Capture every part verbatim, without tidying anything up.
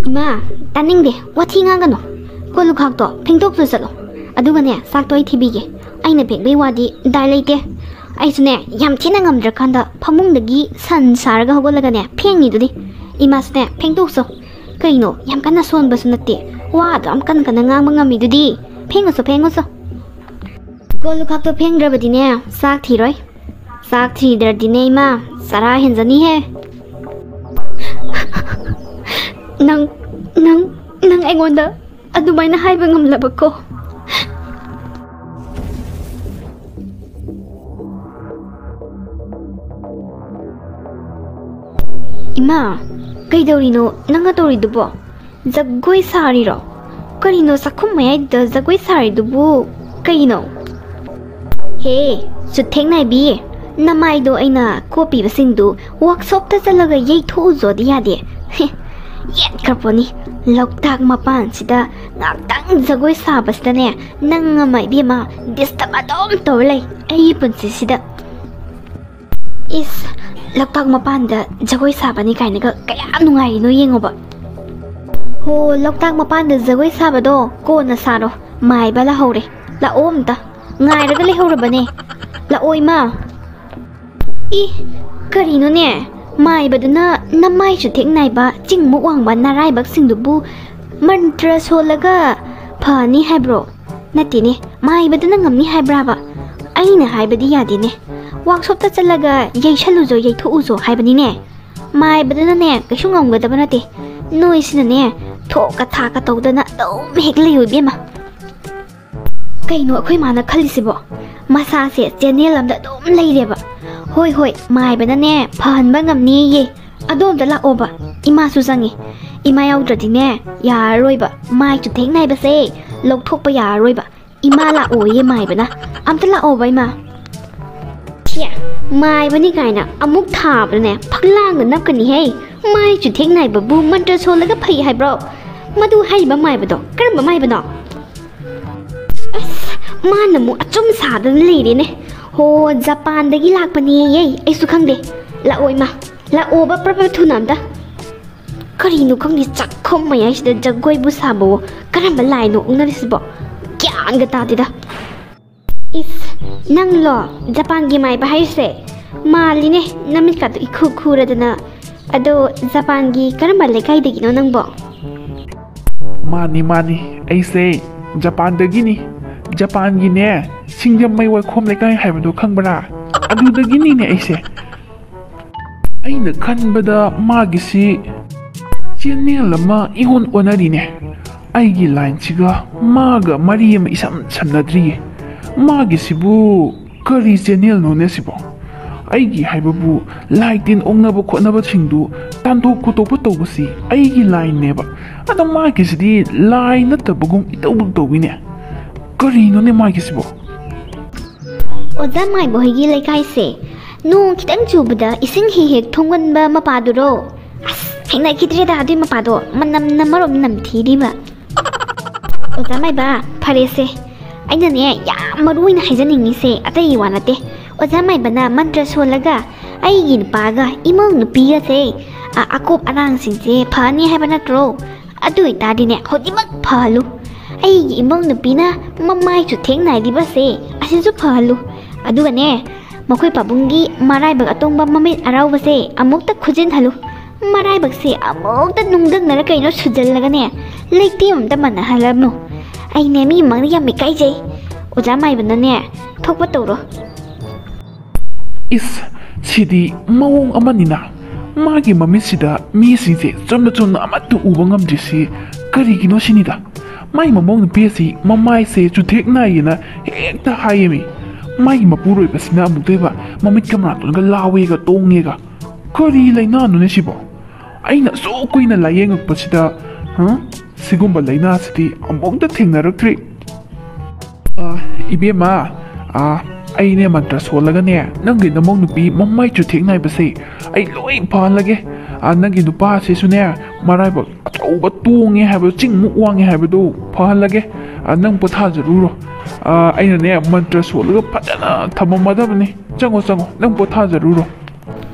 ꯏꯃꯥ, ꯇꯥꯅꯤꯡꯗꯦ, ꯋꯥꯊꯤ ꯉꯥꯡꯒꯅꯨ꯫ ꯀꯣꯜ ꯂꯨꯈꯥꯛꯇꯣ ꯐꯦꯡꯗꯣꯛꯆꯨ ꯆꯠꯂꯣ꯫ ꯑꯗꯨꯒꯅꯦ, ꯆꯥꯛꯇꯣ ꯑꯩ ꯊꯤꯕꯤꯒꯦ꯫ ꯑꯩꯅ ꯐꯦꯡꯕꯩ ꯋꯥꯗꯤ ꯗꯥꯏ ꯂꯩꯇꯦ꯫ ꯑꯩꯁꯨꯅꯦ, ꯌꯥꯝ ꯊꯤꯅ ꯉꯝꯗ꯭ꯔꯀꯥꯟꯗ ꯐꯃꯨꯡꯗꯒꯤ ꯁꯟ ꯁꯥꯔꯒ ꯍꯧꯒꯠꯂꯒꯅꯦ ꯐꯦꯡꯉꯤꯗꯨꯗꯤ꯫ ꯏꯃꯥꯁꯨꯅꯦ, ꯐꯦꯡꯗꯣꯛꯆꯣ꯫ ꯀꯩꯅꯣ, ꯌꯥꯝ ꯀꯟꯅ ꯁꯣꯟꯕꯁꯨ ꯅꯠꯇꯦ, ꯋꯥꯗꯣ ꯌꯥꯝ ꯀꯟꯅ ꯀꯟꯅ ꯉꯥꯡꯕ ꯉꯝꯃꯤꯗꯨꯗꯤ꯫ ꯐꯦꯡꯉꯨꯆꯣ, ꯐꯦꯡꯉꯨꯆꯣ꯫ ꯀꯣꯜ ꯂꯨꯈꯥꯛꯇꯣ ꯐꯦꯡꯗ꯭ꯔꯕꯗꯤꯅꯦ, ꯆꯥꯛ ꯊꯤꯔꯣꯏ꯫ ꯆꯥꯛ ꯊꯤꯗ꯭ꯔꯗꯤꯅꯦ ꯏꯃꯥ, ꯆꯔꯥ ꯍꯦꯟꯖꯅꯤꯍꯦ꯫ ꯅꯪ, ꯅꯪ, ꯅꯪ ꯑꯩꯉꯣꯟꯗ ꯑꯗꯨꯃꯥꯏꯅ ꯍꯥꯏꯕ ꯉꯝꯂꯕꯀꯣ? ꯏꯃꯥ, ꯀꯩꯗꯧꯔꯤꯅꯣ ꯅꯪꯅ ꯇꯧꯔꯤꯗꯨꯕꯣ? ꯖꯒꯣꯏ ꯁꯥꯔꯤꯔꯣ? ꯀꯔꯤꯅꯣ ꯆꯥꯛꯈꯨꯝ ꯃꯌꯥꯏꯗ ꯖꯒꯣꯏ ꯁꯥꯔꯤꯗꯨꯕꯨ? ꯀꯩꯅꯣ? ꯍꯦ, ꯆꯨꯊꯦꯛ ꯅꯥꯏꯕꯤ, ꯅꯃꯥꯏꯗꯣ ꯑꯩꯅ ꯀꯣꯞꯄꯤꯕꯁꯤꯡꯗꯨ ꯋꯥꯛꯁꯣꯞꯇ ꯆꯠꯂꯒ ꯌꯩꯊꯣꯛꯎꯖꯣꯗꯤ ꯌꯥꯗꯦ꯫ ꯍꯦ, ꯌꯦꯠꯈ꯭ꯔꯄꯣꯠꯅꯤ꯫ ꯂꯣꯛꯇꯥꯛ ꯃꯄꯥꯟꯁꯤꯗ ꯉꯥꯛꯇꯪ ꯖꯒꯣꯏ ꯁꯥꯕꯁꯤꯗꯅꯦ, ꯅꯪ ꯑꯃ ꯏꯕꯦꯝꯃ ꯗꯤꯁꯇꯔꯕ ꯑꯗꯨꯝ ꯇꯧꯔ ꯂꯩ ꯑꯩꯒꯤ ꯄꯨꯟꯁꯤꯁꯤꯗ꯫ ꯏꯁ, ꯂꯣꯛꯇꯥꯛ ꯃꯄꯥꯟꯗ ꯖꯒꯣꯏ ꯁꯥꯕꯅꯤ ꯀꯥꯏꯅꯒ ꯀꯌꯥ ꯅꯨꯡꯉꯥꯏꯔꯤꯅꯣ ꯌꯦꯡꯉꯣꯕ꯫ ꯍꯣ, ꯂꯣꯛꯇꯥꯛ ꯃꯄꯥꯟꯗ ꯖꯒꯣꯏ ꯁꯥꯕꯗꯣ ꯀꯣꯟꯅ ꯁꯥꯔꯣ, ꯃꯥꯏꯕ ꯂꯥꯛꯍꯧꯔꯦ꯫ ꯂꯥꯛꯑꯣ ꯑꯝꯇ, ꯉꯥꯏꯔꯒ ꯂꯩꯍꯧꯔꯕꯅꯦ꯫ ꯂꯥꯛꯑꯣ ꯏꯃꯥ꯫ ꯏ, ꯀꯔꯤꯅꯣꯅꯦ? ꯃꯥꯏꯕꯗꯨꯅ ꯅꯃꯥꯏ ꯆꯨꯊꯦꯛ ꯅꯥꯏꯕ, ꯆꯤꯡꯃꯨꯛ ꯋꯥꯡꯕ ꯅꯔꯥꯏꯕꯛꯁꯤꯡꯗꯨꯕꯨ ꯃꯟꯇ꯭ꯔ ꯁꯣꯜꯂꯒ ꯐꯅꯤ ꯍꯥꯏꯕ꯭ꯔꯣ? ꯅꯠꯇꯦꯅꯦ, ꯃꯥꯏꯕꯗꯨꯅ ꯉꯝꯅꯤ ꯍꯥꯏꯕ꯭ꯔꯥꯕ? ꯑꯩꯅ ꯍꯥꯏꯕꯗꯤ ꯌꯥꯗꯦꯅꯦ꯫ ꯋꯥꯛꯁꯣꯞꯇ ꯆꯠꯂꯒ ꯌꯩꯁꯜꯂꯨꯖꯣ, ꯌꯩꯊꯣꯛꯎꯖꯣ ꯍꯥꯏꯕꯅꯤꯅꯦ꯫ ꯃꯥꯏꯕꯗꯨꯅꯅꯦ ꯀꯩꯁꯨ ꯉꯝꯒꯗꯕ ꯅꯠꯇꯦ꯫ ꯅꯣꯏꯁꯤꯅꯅꯦ ꯊꯣꯛꯀ ꯊꯥꯛꯀ ꯇꯧꯗꯅ ꯑꯗꯨꯝ ꯍꯦꯛ ꯂꯩꯌꯨ ꯏꯕꯦꯝꯃ꯫ ꯀꯩꯅꯣ ꯑꯩꯈꯣꯏ ꯃꯥꯅ ꯈꯜꯂꯤꯁꯤꯕꯣ? ꯃꯁꯥꯁꯦ ꯆꯦꯅꯦꯜ ꯑꯃꯗ ꯑꯗꯨꯝ ꯂꯩꯔꯦꯕ꯫ ꯍꯣꯏ, ꯍꯣꯏ, ꯃꯥꯏꯕꯅꯅꯦ ꯐꯍꯟꯕ ꯉꯝꯅꯤꯌꯦ꯫ ꯑꯗꯣ ꯑꯝꯇ ꯂꯥꯛꯑꯣꯕ꯫ ꯏꯃꯥꯁꯨ ꯆꯪꯉꯤ꯫ ꯏꯃꯥ ꯌꯥꯎꯗ꯭ꯔꯗꯤꯅꯦ ꯌꯥꯔꯔꯣꯏꯕ꯫ ꯃꯥꯏ ꯆꯨꯊꯦꯛ ꯅꯥꯏꯕꯁꯦ ꯂꯧꯊꯣꯛꯄ ꯌꯥꯔꯔꯣꯏꯕ꯫ ꯏꯃꯥ ꯂꯥꯛꯑꯣꯌꯦ ꯃꯥꯏꯕꯅ꯫ ꯑꯝꯇ ꯂꯥꯛꯑꯣꯕ ꯏꯃꯥ꯫ ꯊꯦ, ꯃꯥꯏꯕꯅꯤ ꯀꯥꯏꯅ ꯑꯃꯨꯛ ꯊꯥꯕꯗꯅꯦ ꯐꯛꯂꯥꯡꯗ ꯅꯞꯀꯅꯤꯍꯦ꯫ ꯃꯥꯏ ꯆꯨꯊꯦꯛ ꯅꯥꯏꯕꯕꯨ ꯃꯟꯇ꯭ꯔ ꯁꯣꯜꯂꯒ ꯐꯩ ꯍꯥꯏꯕ꯭ꯔꯣ? ꯃꯗꯨ ꯍꯥꯏꯔꯤꯕ ꯃꯥꯏꯕꯗꯣ ꯀꯔꯝꯕ ꯃꯥꯏꯕꯅꯣ? ꯑꯁ, ꯃꯥꯅ ꯑꯃꯨꯛ ꯑꯆꯨꯝ ꯁꯥꯗꯅ ꯂꯩꯔꯦꯅꯦ꯫ ꯍꯣ, ꯖꯄꯥꯟꯗꯒꯤ ꯂꯥꯛꯄꯅꯦꯌꯦ, ꯑꯩꯁꯨ ꯈꯪꯗꯦ꯫ ꯂꯥꯛꯑꯣ ꯏꯃꯥ, ꯂꯥꯛꯑꯣꯕ ꯄ꯭ꯔꯞ ꯄ꯭ꯔꯞ ꯊꯨꯅ ꯑꯝꯇ꯫ ꯀꯔꯤꯅꯣ ꯈꯪꯗꯦ, ꯆꯥꯛꯈꯨꯝ ꯃꯌꯥꯏꯁꯤꯗ ꯖꯒꯣꯏꯕꯨ ꯁꯥꯕꯋꯣ꯫ ꯀꯔꯝꯕ ꯂꯥꯏꯅꯣ ꯑꯣꯛꯅꯔꯤꯁꯤꯕꯣ? ꯒ꯭ꯌꯥꯟꯒ ꯇꯥꯗꯦꯗ꯫ ꯏꯁ, ꯅꯪꯂꯣ ꯖꯄꯥꯟꯒꯤ ꯃꯥꯏꯕ ꯍꯥꯏꯔꯤꯁꯦ? ꯃꯥꯜꯂꯤꯅꯦ, ꯅꯃꯤꯠꯀꯥꯗꯣ ꯏꯈꯨ ꯈꯨꯔꯗꯅ꯫ ꯑꯗꯣ ꯖꯄꯥꯟꯒꯤ ꯀꯔꯝꯕ ꯂꯩꯀꯥꯏꯗꯒꯤꯅꯣ ꯅꯪꯕꯣ? ꯃꯥꯅꯤ, ꯃꯥꯅꯤ, ꯑꯩꯁꯦ ꯖꯄꯥꯟꯗꯒꯤꯅꯤ꯫ ꯖꯄꯥꯟꯒꯤꯅꯦ, ꯁꯤꯡꯖꯃꯩ ꯋꯥꯏꯈꯣꯝ ꯂꯩꯀꯥꯏ ꯍꯥꯏꯕꯗꯣ ꯈꯪꯕ꯭ꯔꯥ? ꯑꯗꯨꯗꯒꯤꯅꯤꯅꯦ ꯑꯩꯁꯦ꯫ ꯑꯩꯅ ꯈꯟꯕꯗ ꯃꯥꯒꯤꯁꯤ ꯆꯦꯟꯅꯦꯜ ꯑꯃ ꯏꯑꯣꯟ ꯑꯣꯟꯅꯔꯤꯅꯦ꯫ ꯑꯩꯒꯤ ꯂꯥꯏꯟꯁꯤꯒ ꯃꯥꯒ ꯃꯔꯤ ꯑꯃ ꯏꯁꯝ ꯁꯝꯅꯗ꯭ꯔꯤꯌꯦ꯫ ꯃꯥꯒꯤꯁꯤꯕꯨ ꯀꯔꯤ ꯆꯦꯟꯅꯦꯜꯅꯣꯅꯦ ꯁꯤꯕꯣ? ꯑꯩꯒꯤ ꯍꯥꯏꯕꯕꯨ ꯂꯥꯏ ꯇꯤꯟ ꯑꯣꯛꯅꯕ ꯈꯣꯠꯅꯕꯁꯤꯡꯗꯨ ꯇꯥꯟꯊꯣꯛ ꯈꯣꯠꯇꯣꯛꯄ ꯇꯧꯕꯁꯤ ꯑꯩꯒꯤ ꯂꯥꯏꯟꯅꯦꯕ꯫ ꯑꯗꯣ ꯃꯥꯒꯤꯁꯤꯗꯤ ꯂꯥꯏ ꯅꯠꯇꯕꯒꯨꯝ ꯏꯇꯧ ꯇꯧꯏꯅꯦ꯫ ꯀꯔꯤꯅꯣꯅꯦ ꯃꯥꯒꯤꯁꯤꯕꯣ? ꯑꯣꯖꯥ ꯃꯥꯏꯕ ꯍꯣꯏꯒꯤ ꯂꯩꯀꯥꯏꯁꯦ ꯅꯣꯡ ꯈꯤꯇꯪ ꯆꯨꯕꯗ ꯏꯁꯤꯡ ꯍꯦꯛ ꯍꯦꯛ ꯊꯨꯝꯒꯟꯕ ꯃꯄꯥꯗꯨꯔꯣ? ꯑꯁ, ꯍꯩꯅꯈꯤꯗ꯭ꯔꯦꯗ ꯑꯗꯨꯏ ꯃꯄꯥꯗꯣ, ꯃꯅꯝꯅ ꯃꯔꯣꯝ ꯅꯝꯊꯤꯔꯤꯕ꯫ ꯑꯣꯖꯥ ꯃꯥꯏꯕ, ꯐꯔꯦꯁꯦ, ꯑꯩꯅꯅꯦ ꯌꯥꯝ ꯃꯔꯨ ꯑꯣꯏꯅ ꯍꯥꯏꯖꯅꯤꯡꯉꯤꯁꯦ ꯑꯇꯩꯒꯤ ꯋꯥ ꯅꯠꯇꯦ꯫ ꯑꯣꯖꯥ ꯃꯥꯏꯕꯅ ꯃꯟꯇ꯭ꯔ ꯁꯣꯜꯂꯒ ꯑꯩꯒꯤ ꯅꯨꯄꯥꯒ ꯏꯃꯧ ꯅꯨꯄꯤꯒꯁꯦ, ꯑ, ꯑꯀꯣꯞ ꯑꯔꯥꯡꯁꯤꯡꯁꯦ ꯐꯅꯤ ꯍꯥꯏꯕ ꯅꯠꯇ꯭ꯔꯣ? ꯑꯗꯨ ꯑꯣꯏꯇꯥꯔꯗꯤꯅꯦ, ꯍꯧꯖꯤꯛꯃꯛ ꯐꯍꯜꯂꯨ꯫ ꯑꯩꯒꯤ ꯏꯃꯧ ꯅꯨꯄꯤꯅ ꯃꯃꯥꯏ ꯆꯨꯊꯦꯛ ꯅꯥꯏꯔꯤꯕꯁꯦ ꯑꯁꯤꯁꯨ ꯐꯍꯜꯂꯨ꯫ ꯑꯗꯨꯒꯅꯦ, ꯃꯈꯣꯏ ꯄꯥꯕꯨꯡꯒꯤ ꯃꯔꯥꯏꯕꯛ ꯑꯇꯣꯡꯕ ꯃꯃꯤꯠ ꯑꯔꯥꯎꯕꯁꯦ ꯑꯃꯨꯛꯇ ꯈꯨꯖꯤꯟꯍꯜꯂꯨ꯫ ꯃꯔꯥꯏꯕꯛꯁꯦ ꯑꯃꯨꯛꯇ ꯅꯨꯡꯗꯪꯅꯔ ꯀꯩꯅꯣ ꯁꯨꯖꯜꯂꯒꯅꯦ, ꯂꯩꯇꯦꯝ ꯑꯝꯇ ꯃꯥꯟꯅꯍꯜꯂꯝꯃꯨ꯫ ꯑꯩꯅꯦ ꯃꯤ ꯃꯃꯥꯡꯗ ꯌꯥꯝ ꯏꯀꯥꯏꯖꯩ꯫ ꯑꯣꯖꯥ ꯃꯥꯏꯕꯅꯅꯦ, ꯊꯣꯛꯄ ꯇꯧꯔꯣ꯫ ꯏꯁ, ꯁꯤꯗꯤ ꯃꯑꯣꯡ ꯑꯃꯅꯤꯅ꯫ ꯃꯥꯒꯤ ꯃꯃꯤꯠꯁꯤꯗ ꯃꯤꯁꯤꯡꯁꯦ ꯆꯨꯝꯅ ꯆꯨꯝꯅ ꯑꯃꯠꯇ ꯎꯕ ꯉꯝꯗ꯭ꯔꯤꯁꯤ ꯀꯔꯤꯒꯤꯅꯣ ꯁꯤꯅꯤꯗ꯫ ꯃꯥꯏ ꯃꯃꯧ ꯅꯨꯄꯤ ꯑꯁꯤ ꯃꯃꯥꯏꯁꯦ ꯆꯨꯊꯦꯛ ꯅꯥꯏꯌꯦꯅ ꯍꯦꯛꯇ ꯍꯥꯏꯌꯦꯃꯤ꯫ ꯃꯥꯒꯤ ꯃꯄꯨꯔꯣꯏꯕꯁꯤꯅ ꯑꯃꯨꯛꯇꯣꯏꯕ ꯃꯃꯤꯠꯀ ꯃꯅꯥꯇꯣꯟꯒ ꯂꯥꯎꯋꯦꯒ ꯇꯣꯡꯉꯦꯒ꯫ ꯀꯔꯤ ꯂꯩꯅꯥꯅꯣꯅꯦ ꯁꯤꯕꯣ? ꯑꯩꯅ ꯑꯁꯨꯛ ꯀꯨꯏꯅ ꯂꯥꯏꯌꯦꯡꯉꯛꯄꯁꯤꯗ, ꯍ? ꯁꯤꯒꯨꯝꯕ ꯂꯩꯅꯥꯁꯤꯗꯤ ꯑꯃꯨꯛꯇ ꯊꯦꯡꯅꯔꯛꯇ꯭ꯔꯤ꯫ ꯑ, ꯏꯕꯦꯝꯃ, ꯑ, ꯑꯩꯅꯦ ꯃꯟꯇ꯭ꯔ ꯁꯣꯜꯂꯒꯅꯦ, ꯅꯪꯒꯤ ꯅꯃꯧ ꯅꯨꯄꯤ ꯃꯃꯥꯏ ꯆꯨꯊꯦꯛ ꯅꯥꯏꯕꯁꯦ ꯑꯩ ꯂꯣꯏ ꯐꯍꯜꯂꯒꯦ꯫ ꯑ, ꯅꯪꯒꯤ ꯅꯨꯄꯥꯁꯤꯁꯨꯅꯦ, ꯃꯔꯥꯏꯕꯛ ꯑꯆꯧꯕ ꯇꯣꯡꯉꯦ ꯍꯥꯏꯕꯗꯣ, ꯆꯤꯡꯃꯨꯛ ꯋꯥꯡꯉꯦ ꯍꯥꯏꯕꯗꯣ ꯐꯍꯜꯂꯒꯦ꯫ ꯑ, ꯅꯪ ꯄꯣꯊꯥꯖꯔꯨꯔꯣ꯫ ꯑ, ꯑꯩꯅꯅꯦ ꯃꯟꯇ꯭ꯔ ꯁꯣꯜꯂꯒ ꯐꯖꯅ ꯊꯝꯃꯝꯃꯗꯕꯅꯤ꯫ ꯆꯪꯉꯣ, ꯆꯪꯉꯣ, ꯅꯪ ꯄꯣꯊꯥꯖꯔꯨꯔꯣ꯫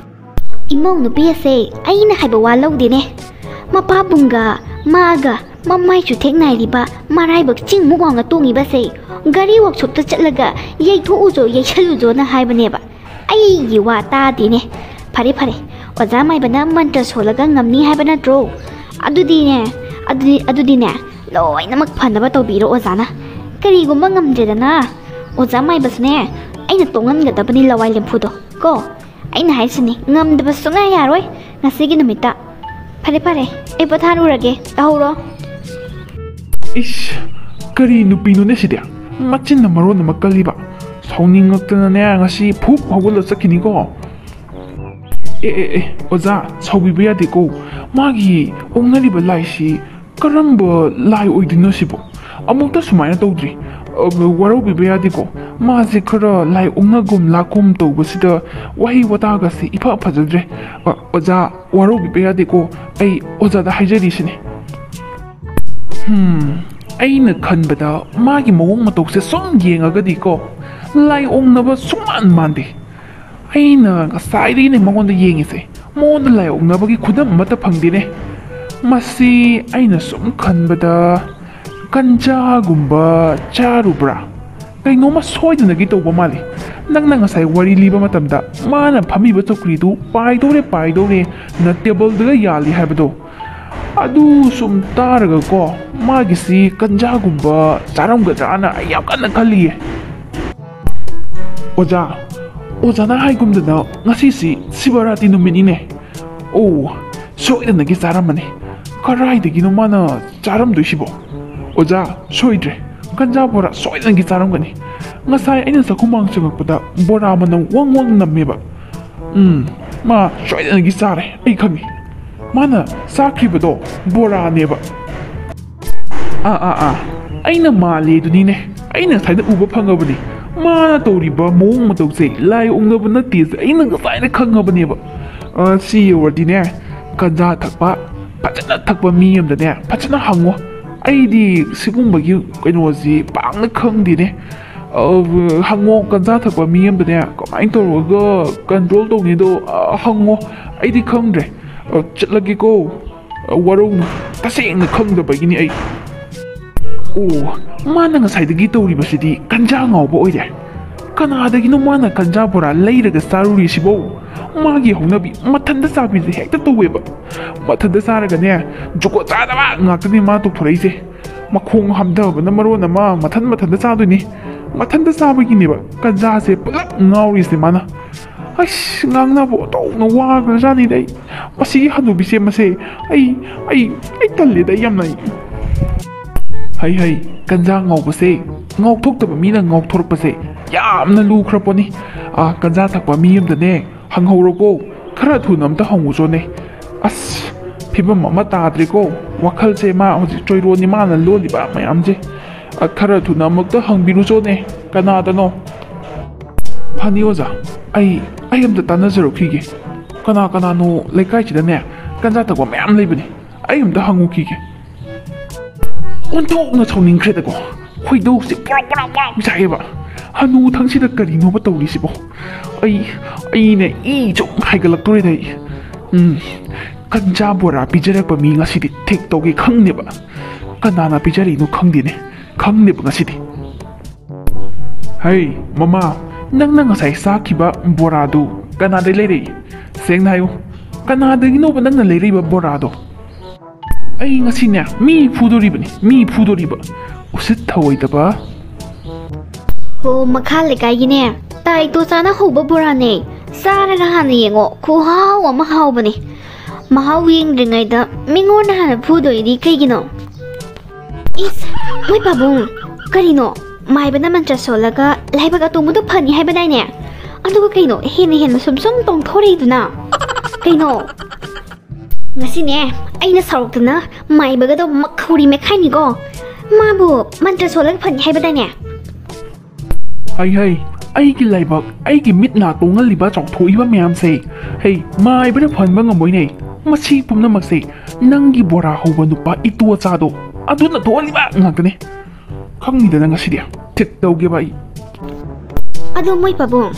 ꯏꯃꯧ ꯅꯨꯄꯤ ꯑꯁꯦ ꯑꯩꯅ ꯍꯥꯏꯕ ꯋꯥ ꯂꯧꯗꯦꯅꯦ꯫ ꯃꯄꯥꯕꯨꯡꯒ ꯃꯥꯒ ꯃꯃꯥꯏ ꯆꯨꯊꯦꯛ ꯅꯥꯏꯔꯤꯕ ꯃꯔꯥꯏꯕꯛ ꯆꯤꯡꯃꯨꯛ ꯋꯥꯡꯅ ꯇꯣꯡꯉꯤꯕꯁꯦ ꯒꯥꯔꯤ ꯋꯥꯛꯁꯣꯞꯇ ꯆꯠꯂꯒ ꯌꯩꯊꯣꯛꯎꯆꯣ, ꯌꯩꯁꯜꯂꯨꯆꯣꯅ ꯍꯥꯏꯕꯅꯦꯕ꯫ ꯑꯩꯒꯤ ꯋꯥ ꯇꯥꯗꯦꯅꯦ꯫ ꯐꯔꯦ, ꯐꯔꯦ, ꯑꯣꯖꯥ ꯃꯥꯏꯕꯅ ꯃꯟꯇ꯭ꯔ ꯁꯣꯜꯂꯒ ꯉꯝꯅꯤ ꯍꯥꯏꯕ ꯅꯠꯇ꯭ꯔꯣ? ꯑꯗꯨꯗꯤꯅꯦ, ꯑꯗꯨꯗꯤ, ꯑꯗꯨꯗꯤꯅꯦ, ꯂꯣꯏꯅꯃꯛ ꯐꯅꯕ ꯇꯧꯕꯤꯔꯣ ꯑꯣꯖꯥꯅ꯫ ꯀꯔꯤꯒꯨꯝꯕ ꯉꯝꯗ꯭ꯔꯦꯗꯅ, ꯑꯣꯖꯥ ꯃꯥꯏꯕꯁꯨꯅꯦ, ꯑꯩꯅ ꯇꯣꯡꯍꯟꯒꯗꯕꯅꯤ ꯂꯋꯥꯏ ꯂꯦꯝꯐꯨꯗꯣ ꯀꯣ꯫ ꯑꯩꯅ ꯍꯥꯏꯁꯤꯅꯤ, ꯉꯝꯗꯕ ꯁꯨꯡꯌꯥ ꯌꯥꯔꯣꯏ ꯉꯁꯤꯒꯤ ꯅꯨꯃꯤꯠꯇ꯫ ꯐꯔꯦ, ꯐꯔꯦ, ꯑꯩ ꯄꯣꯊꯥꯔꯨꯔꯒꯦ, ꯇꯧꯍꯧꯔꯣ꯫ ꯏꯁ, ꯀꯔꯤ ꯅꯨꯄꯤꯅꯣꯅꯦ ꯁꯤꯗꯤ? ꯃꯆꯤꯟꯅ ꯃꯔꯣꯟ ꯑꯃ ꯀꯜꯂꯤꯕ꯫ ꯁꯥꯎꯅꯤꯡꯉꯛꯇꯅꯅꯦ, ꯉꯁꯤ ꯐꯨꯛ ꯍꯧꯒꯠꯂ ꯆꯠꯈꯤꯅꯤꯀꯣ꯫ ꯑꯦ, ꯑꯦ, ꯑꯦ, ꯑꯣꯖꯥ, ꯁꯥꯎꯕꯤꯕ ꯌꯥꯗꯦꯀꯣ꯫ ꯃꯥꯒꯤ ꯑꯣꯛꯅꯔꯤꯕ ꯂꯥꯏꯁꯤ ꯀꯔꯝꯕ ꯂꯥꯏ ꯑꯣꯏꯗꯣꯏꯅꯣ ꯁꯤꯕꯣ? ꯑꯃꯨꯛꯇ ꯁꯨꯃꯥꯏꯅ ꯇꯧꯗ꯭ꯔꯤ꯫ ꯑ, ꯋꯥꯔꯧꯕꯤꯕ ꯌꯥꯗꯦꯀꯣ꯫ ꯃꯥꯁꯦ ꯈꯔ ꯂꯥꯏ ꯑꯣꯛꯅꯒꯨꯝ ꯂꯥꯛꯀꯨꯝ ꯇꯧꯕꯁꯤꯗ ꯋꯥꯍꯩ ꯋꯥꯇꯥꯒꯁꯦ ꯏꯐ ꯐꯖꯗ꯭ꯔꯦ꯫ ꯑ, ꯑꯣꯖꯥ, ꯋꯥꯔꯧꯕꯤꯕ ꯌꯥꯗꯦꯀꯣ꯫ ꯑꯩ ꯑꯣꯖꯥꯗ ꯍꯥꯏꯖꯔꯤꯁꯤꯅꯦ꯫ ꯍꯝ, ꯑꯩꯅ ꯈꯟꯕꯗ ꯃꯥꯒꯤ ꯃꯑꯣꯡ ꯃꯇꯧꯁꯦ ꯁꯨꯝ ꯌꯦꯡꯉꯒꯗꯤꯀꯣ, ꯂꯥꯏ ꯑꯣꯛꯅꯕ ꯁꯨꯡꯃꯥꯟ ꯃꯥꯟꯗꯦ꯫ ꯑꯩꯅ ꯉꯁꯥꯏꯗꯒꯤꯅꯦ ꯃꯉꯣꯟꯗ ꯌꯦꯡꯉꯤꯁꯦ, ꯃꯉꯣꯟꯗ ꯂꯥꯏ ꯑꯣꯛꯅꯕꯒꯤ ꯈꯨꯗꯝ ꯑꯃꯠꯇ ꯐꯪꯗꯦꯅꯦ꯫ ꯃꯁꯤ ꯑꯩꯅ ꯁꯨꯝ ꯈꯟꯕꯗ ꯀꯟꯖꯥꯒꯨꯝꯕ ꯆꯥꯔꯨꯕ꯭ꯔꯥ? ꯀꯩꯅꯣꯝꯃ ꯁꯣꯏꯗꯅꯒꯤ ꯇꯧꯕ ꯃꯥꯜꯂꯤ꯫ ꯅꯪꯅ ꯉꯁꯥꯏ ꯋꯥꯔꯤ ꯂꯤꯕ ꯃꯇꯝꯗ ꯃꯥꯅ ꯐꯝꯃꯤꯕ ꯆꯧꯀ꯭ꯔꯤꯗꯨ ꯄꯥꯏꯗꯧꯔꯦ, ꯄꯥꯏꯗꯧꯔꯦ ꯅ ꯇꯦꯕꯜꯗꯒ ꯌꯥꯜꯂꯤ ꯍꯥꯏꯕꯗꯣ, ꯑꯗꯨ ꯁꯨꯝ ꯇꯥꯔꯒꯀꯣ, ꯃꯥꯒꯤꯁꯤ ꯀꯟꯖꯥꯒꯨꯝꯕ ꯆꯥꯔꯝꯒꯗ꯭ꯔꯥꯅ ꯑꯩ ꯌꯥꯝ ꯀꯟꯅ ꯈꯜꯂꯤꯌꯦ꯫ ꯑꯣꯖꯥ, ꯑꯣꯖꯥꯅ ꯍꯥꯏꯒꯨꯝꯗꯅ ꯉꯁꯤꯁꯤ ꯁꯤꯕꯔꯥꯇꯤ ꯅꯨꯃꯤꯠꯅꯤꯅꯦ꯫ ꯑꯣ, ꯁꯣꯏꯗꯅꯒꯤ ꯆꯥꯔꯝꯃꯅꯤ꯫ ꯀꯔꯥꯏꯗꯒꯤꯅꯣ ꯃꯥꯅ ꯆꯥꯔꯝꯗꯣꯏꯁꯤꯕꯣ? ꯑꯣꯖꯥ, ꯁꯣꯏꯗ꯭ꯔꯦ, ꯀꯟꯖꯥ ꯕꯣꯔꯥ ꯁꯣꯏꯗꯅꯒꯤ ꯆꯥꯔꯝꯒꯅꯤ꯫ ꯉꯁꯥꯏ ꯑꯩꯅ ꯆꯥꯛꯈꯨꯝꯃꯥꯡ ꯆꯪꯉꯛꯄꯗ ꯕꯣꯔꯥ ꯃꯅꯝ ꯋꯪ ꯋꯪ ꯅꯝꯃꯦꯕ꯫ ꯎꯝ, ꯃꯥ ꯁꯣꯏꯗꯅꯒꯤ ꯆꯥꯔꯦ, ꯑꯩ ꯈꯪꯉꯤ꯫ ꯃꯥꯅ ꯆꯥꯈ꯭ꯔꯤꯕꯗꯣ ꯕꯣꯔꯥꯅꯦꯕ꯫ ꯑꯥ, ꯑꯥ, ꯑꯥ, ꯑꯩꯅ ꯃꯥꯜꯂꯦ ꯑꯗꯨꯅꯤꯅꯦ꯫ ꯑꯩꯅ ꯉꯁꯥꯏꯗ ꯎꯕ ꯐꯪꯉꯕꯅꯤ꯫ ꯃꯥꯅ ꯇꯧꯔꯤꯕ ꯃꯑꯣꯡ ꯃꯇꯧꯁꯦ ꯂꯥꯏ ꯑꯣꯛꯅꯕ ꯅꯠꯇꯦꯁꯦ ꯑꯩꯅ ꯉꯁꯥꯏꯅ ꯈꯪꯉꯕꯅꯦꯕ꯫ ꯑ, ꯁꯤ ꯌꯧꯔꯗꯤꯅꯦ, ꯀꯟꯖꯥ ꯊꯛꯄ, ꯐꯖꯅ ꯊꯛꯄ ꯃꯤ ꯑꯃꯗꯅꯦ ꯐꯖꯅ ꯍꯪꯉꯣ꯫ ꯑꯩꯗꯤ ꯁꯤꯒꯨꯝꯕꯒꯤ ꯀꯩꯅꯣꯁꯤ ꯄꯥꯛꯅ ꯈꯪꯗꯦꯅꯦ꯫ ꯑ, ꯍꯪꯉꯣ, ꯀꯟꯖꯥ ꯊꯛꯄ ꯃꯤ ꯑꯃꯗꯅꯦ ꯀꯃꯥꯏꯅ ꯇꯧꯔꯒ ꯀꯟꯇ꯭ꯔꯣꯜ ꯇꯧꯅꯤꯗꯣ, ꯑ, ꯍꯪꯉꯣ꯫ ꯑꯩꯗꯤ ꯈꯪꯗ꯭ꯔꯦ꯫ ꯑ, ꯆꯠꯂꯒꯦꯀꯣ꯫ ꯋꯥꯔꯧꯅꯨ, ꯇꯁꯦꯡꯅ ꯈꯪꯗꯕꯒꯤꯅꯤ ꯑꯩ꯫ ꯑꯣ, ꯃꯥꯅ ꯉꯁꯥꯏꯗꯒꯤ ꯇꯧꯔꯤꯕꯁꯤꯗꯤ ꯀꯟꯖꯥ ꯉꯥꯎꯕ ꯑꯣꯏꯔꯦ꯫ ꯀꯅꯥꯗꯒꯤꯅꯣ ꯃꯥꯅ ꯀꯟꯖꯥ ꯕꯣꯔꯥ ꯂꯩꯔꯒ ꯆꯥꯔꯨꯔꯤꯁꯤꯕꯣ? ꯃꯥꯒꯤ ꯍꯧꯅꯕꯤ ꯃꯊꯟꯇ ꯆꯥꯕꯤꯁꯦ ꯍꯦꯛꯇ ꯇꯧꯋꯦꯕ꯫ ꯃꯊꯟꯇ ꯆꯥꯔꯒꯅꯦ, ꯖꯨꯒꯣꯠ ꯆꯥꯗꯕ ꯉꯥꯛꯇꯅꯤ ꯃꯥ ꯇꯧꯊꯣꯔꯛꯏꯁꯦ꯫ ꯃꯈꯣꯡ ꯍꯥꯝꯊꯕꯅ ꯃꯔꯣꯟ ꯑꯃ ꯃꯊꯟ ꯃꯊꯟꯇ ꯆꯥꯗꯣꯏꯅꯤ꯫ ꯃꯊꯟꯇ ꯆꯥꯕꯒꯤꯅꯦꯕ ꯀꯟꯖꯥꯁꯦ ꯄꯨꯂꯞ ꯉꯥꯎꯔꯤꯁꯦ ꯃꯥꯅ꯫ ꯑꯁ, ꯉꯥꯡꯅꯕ ꯑꯣꯟꯊꯣꯛꯅ ꯋꯥꯈ꯭ꯔꯖꯥꯠꯅꯤꯗ ꯑꯩ꯫ ꯃꯁꯤꯒꯤ ꯍꯅꯨꯕꯤꯁꯦ ꯃꯁꯦ ꯑꯩ, ꯑꯩ, ꯑꯩ ꯇꯜꯂꯦꯗ ꯑꯩ ꯌꯥꯝꯅ ꯑꯩ꯫ ꯍꯩ ꯍꯩ, ꯀꯟꯖꯥ ꯉꯥꯎꯕꯁꯦ, ꯉꯥꯎꯊꯣꯛꯇꯕ ꯃꯤꯅ ꯉꯥꯎꯊꯣꯔꯛꯄꯁꯦ ꯌꯥꯝꯅ ꯂꯨꯈ꯭ꯔ ꯄꯣꯠꯅꯤ꯫ ꯑꯥ, ꯀꯟꯖꯥ ꯊꯛꯄ ꯃꯤ ꯑꯝꯗꯅꯦ ꯍꯪꯍꯧꯔꯣꯀꯣ, ꯈꯔ ꯊꯨꯅ ꯑꯝꯇ ꯍꯪꯉꯨꯆꯣꯅꯦ꯫ ꯑꯁ, ꯐꯤꯕꯝ ꯑꯃ ꯇꯥꯗ꯭ꯔꯦꯀꯣ, ꯋꯥꯈꯜꯁꯦ ꯃꯥ ꯍꯧꯖꯤꯛ ꯆꯣꯏꯔꯣꯟꯅꯤ ꯃꯥꯅ ꯂꯣꯜꯂꯤꯕ ꯃꯌꯥꯝꯁꯦ꯫ ꯑ, ꯈꯔ ꯊꯨꯅ ꯑꯃꯨꯛꯇ ꯍꯪꯕꯤꯔꯨꯆꯣꯅꯦ, ꯀꯅꯥꯗꯅꯣ? ꯐꯅꯤ ꯑꯣꯖꯥ, ꯑꯩ, ꯑꯩ ꯑꯝꯇ ꯇꯥꯟꯅꯖꯔꯛꯈꯤꯒꯦ꯫ ꯀꯅꯥ ꯀꯅꯥꯅꯣ ꯂꯩꯀꯥꯏꯁꯤꯗꯅꯦ ꯀꯟꯖꯥ ꯊꯛꯄ ꯃꯌꯥꯝ ꯂꯩꯕꯅꯤ, ꯑꯩ ꯑꯝꯇ ꯍꯪꯉꯨꯈꯤꯒꯦ꯫ ꯑꯣꯟꯊꯣꯛꯅ ꯁꯥꯎꯅꯤꯡꯈ꯭ꯔꯦꯗꯀꯣ, ꯈꯣꯏꯗꯧꯁꯦ ꯄ꯭ꯔꯣꯛ ꯄ꯭ꯔꯣꯛ ꯄ꯭ꯔꯣꯛ ꯆꯥꯛꯑꯦꯕ꯫ ꯍꯅꯨ ꯊꯪꯁꯤꯗ ꯀꯔꯤꯅꯣꯕ ꯇꯧꯔꯤꯁꯤꯕꯣ? ꯑꯩ, ꯑꯩꯅꯦ ꯏ ꯁꯨꯝ ꯍꯥꯏꯒꯠꯂꯛꯇꯣꯔꯦꯗ ꯑꯩ꯫ ꯎꯝ, ꯀꯟꯖꯥ ꯕꯣꯔꯥ ꯄꯤꯖꯔꯛꯄ ꯃꯤ ꯉꯁꯤꯗꯤ ꯊꯦꯛ ꯇꯧꯒꯦ ꯈꯪꯅꯦꯕ꯫ ꯀꯅꯥꯅ ꯄꯤꯖꯔꯛꯏꯅꯣ ꯈꯪꯗꯦꯅꯦ, ꯈꯪꯅꯦꯕ ꯉꯁꯤꯗꯤ꯫ ꯍꯩ, ꯃꯃꯥ, ꯅꯪꯅ ꯉꯁꯥꯏ ꯆꯥꯈꯤꯕ ꯕꯣꯔꯥꯗꯨ ꯀꯅꯥꯗꯩ ꯂꯩꯔꯛꯏ? ꯁꯦꯡꯅ ꯍꯥꯏꯌꯨ, ꯀꯅꯥꯗꯒꯤꯅꯣꯕ ꯅꯪꯅ ꯂꯩꯔꯛꯏꯕ ꯕꯣꯔꯥꯗꯣ? ꯑꯩ ꯉꯁꯤꯅꯦ ꯃꯤ ꯐꯨꯗꯣꯔꯤꯕꯅꯤ, ꯃꯤ ꯐꯨꯗꯣꯔꯤꯕ꯫ ꯎꯁꯤꯠ ꯊꯑꯣꯏꯗꯕ꯫ ꯍꯣ, ꯃꯈꯥ ꯂꯩꯀꯥꯏꯒꯤꯅꯦ ꯇꯥꯏꯇꯣ ꯆꯥꯅ ꯍꯧꯕ ꯕꯣꯔꯥꯅꯦ꯫ ꯆꯥꯔꯒ ꯍꯥꯟꯅ ꯌꯦꯡꯉꯣ, ꯈꯨꯍꯥꯎ ꯑꯃ ꯍꯥꯎꯕꯅꯦ꯫ ꯃꯍꯥꯎ ꯌꯦꯡꯗ꯭ꯔꯤꯉꯩꯗ ꯃꯤꯉꯣꯟꯗ ꯍꯥꯟꯅ ꯐꯨꯗꯣꯏꯗꯤ ꯀꯩꯒꯤꯅꯣ? ꯏꯁ, ꯃꯣꯏ ꯄꯥꯕꯨꯡ, ꯀꯔꯤꯅꯣ? ꯃꯥꯏꯕꯅ ꯃꯟꯇ꯭ꯔ ꯁꯣꯜꯂꯒ ꯂꯥꯏꯕꯛ ꯑꯇꯣꯡꯕꯗꯣ ꯐꯅꯤ ꯍꯥꯏꯕꯗꯥꯏꯅꯦ? ꯑꯗꯨꯒ ꯀꯩꯅꯣ, ꯍꯦꯟꯅ ꯍꯦꯟꯅ ꯁꯨꯝ ꯁꯨꯝ ꯇꯣꯡꯊꯣꯔꯛꯏꯗꯨꯅ? ꯀꯩꯅꯣ? ꯉꯁꯤꯅꯦ ꯑꯩꯅ ꯁꯥꯎꯔꯛꯇꯅ ꯃꯥꯏꯕꯒꯗꯣ ꯃꯈꯧꯔꯤ ꯃꯦꯠꯈꯥꯏꯅꯤꯀꯣ꯫ ꯃꯥꯕꯨ ꯃꯟꯇ꯭ꯔ ꯁꯣꯜꯂꯒ ꯐꯅꯤ ꯍꯥꯏꯕꯗꯥꯏꯅꯦ? ꯍꯩ ꯍꯩ, ꯑꯩꯒꯤ ꯂꯥꯏꯕꯛ, ꯑꯩꯒꯤ ꯃꯤꯠ ꯅꯥ ꯇꯣꯡꯍꯜꯂꯤꯕ ꯆꯥꯎꯊꯣꯛꯏꯕ ꯃꯌꯥꯝꯁꯦ, ꯍꯩ, ꯃꯥꯏꯕꯅ ꯐꯍꯟꯕ ꯉꯝꯃꯣꯏꯅꯦ꯫ ꯃꯁꯤ ꯄꯨꯝꯅꯃꯛꯁꯦ ꯅꯪꯒꯤ ꯕꯣꯔꯥ ꯍꯧꯕ ꯅꯨꯄꯥ ꯏꯇꯣ ꯑꯆꯥꯗꯣ ꯑꯗꯨꯅ ꯊꯣꯛꯍꯜꯂꯤꯕ ꯉꯥꯛꯇꯅꯦ꯫ ꯈꯪꯅꯤꯗꯅ ꯉꯁꯤꯗꯤ꯫ ꯊꯤꯠ ꯇꯧꯒꯦꯕ ꯑꯩ꯫ ꯑꯗꯣ ꯃꯣꯏ ꯄꯥꯕꯨꯡ,